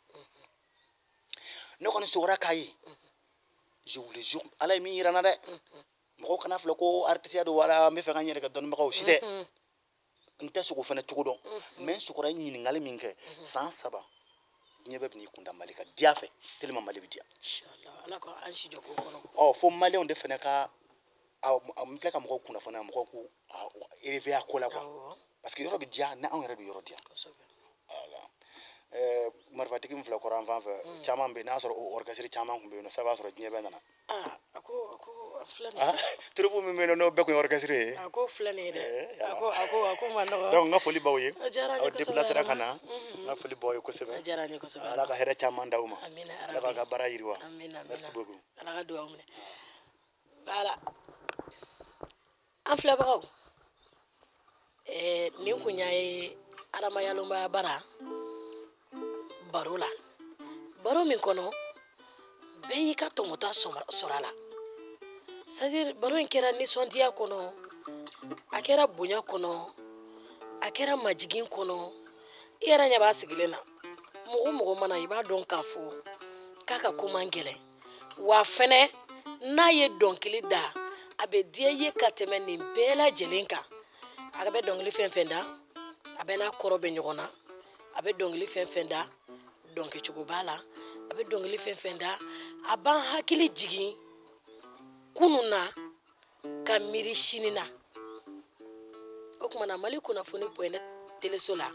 Ne kɔni sogora k'a ye, je vous le jure, Ala ye min yira n na dɛ. Mɔgɔw kana filɛ ko artisiya don wala n bɛ fɛ ka n yɛrɛ kɛ dɔnnibagaw si tɛ. N tɛ sogo fana cogo dɔn, mais n sogora ye ɲininkali min kɛ, san 3 diɲɛ bɛɛ bɛ n'i kunda Mali kan diya fɛ, tellement Mali bɛ diya. Inchallah, Ala ka an si jɔ k'o kɔnɔ. Ɔ, fo maliyɛnw de fana ka n filɛ ka mɔgɔw kunnafoniya, mɔgɔw k'u élever a ko la quoi, parce que yɔrɔ bɛ diya ni anw yɛrɛ bɛ yɔrɔ diya. Voilà. Marifatigi min filɛ kɔrɔ an fan fɛ, caman bɛ yen, n'a sɔrɔ o orchestre caman tun bɛ yen nɔ, sisan b'a sɔrɔ diɲɛ bɛɛ nana. A ko a filɛ nin ye. Troupe min bɛ yen nɔ, n'o bɛɛ tun ye orchestre ye. A ko filɛ nin ye dɛ. A ko ma nɔgɔ. Donc n ka foli b'aw ye. A diyara an ye Aw déplacera kosɛbɛ. ka na, n ka foli b'aw ye kosɛbɛ. A diyara an ye kosɛbɛ. Ala ka hɛrɛ caman d'aw ma. Amina. Ala k'a ka baara yiriwa. Amina. Merci beaucoup. Ala ka dugawu minɛ. Voilà. An filɛbagaw, nin kun y'a ye Adama Yalomba bara baro la, baro min kɔnɔ bɛɛ y'i ka tɔmɔta sɔrɔ a la. C'est à dire baro in kɛra nisɔndiya kɔnɔ, a kɛra bonya kɔnɔ, a kɛra majigin kɔnɔ. I yɛrɛ ɲɛ b'a sigilen na, mɔgɔ o mɔgɔ mana i b'a dɔn k'a fɔ k'a ka ko man gɛlɛn, wa fɛnɛ n'a ye dɔnkili da a bɛ diya i ye ka tɛmɛ nin bɛɛ lajɛlen kan. A bɛ dɔnkili fɛn fɛn da, a bɛ n'a kɔrɔ bɛ ɲɔgɔn na. A bɛ dɔnkili fɛn fɛn da, dɔnkɛcogo b'a la. A bɛ dɔnkili fɛn fɛn da, a b'an hakili jigin kunun na ka miiri sini na. O tuma na Mali kunnafoni point net teleso la,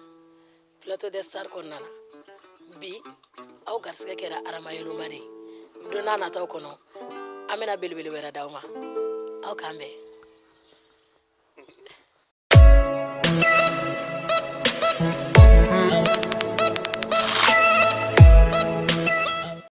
Plateau des Stars kɔnɔna na, bi aw garisɛgɛ kɛra Adama Yalomba de ye. Don n'a nataw kɔnɔ, an bɛna belebele wɛrɛ d'aw ma. Aw k'an bɛn.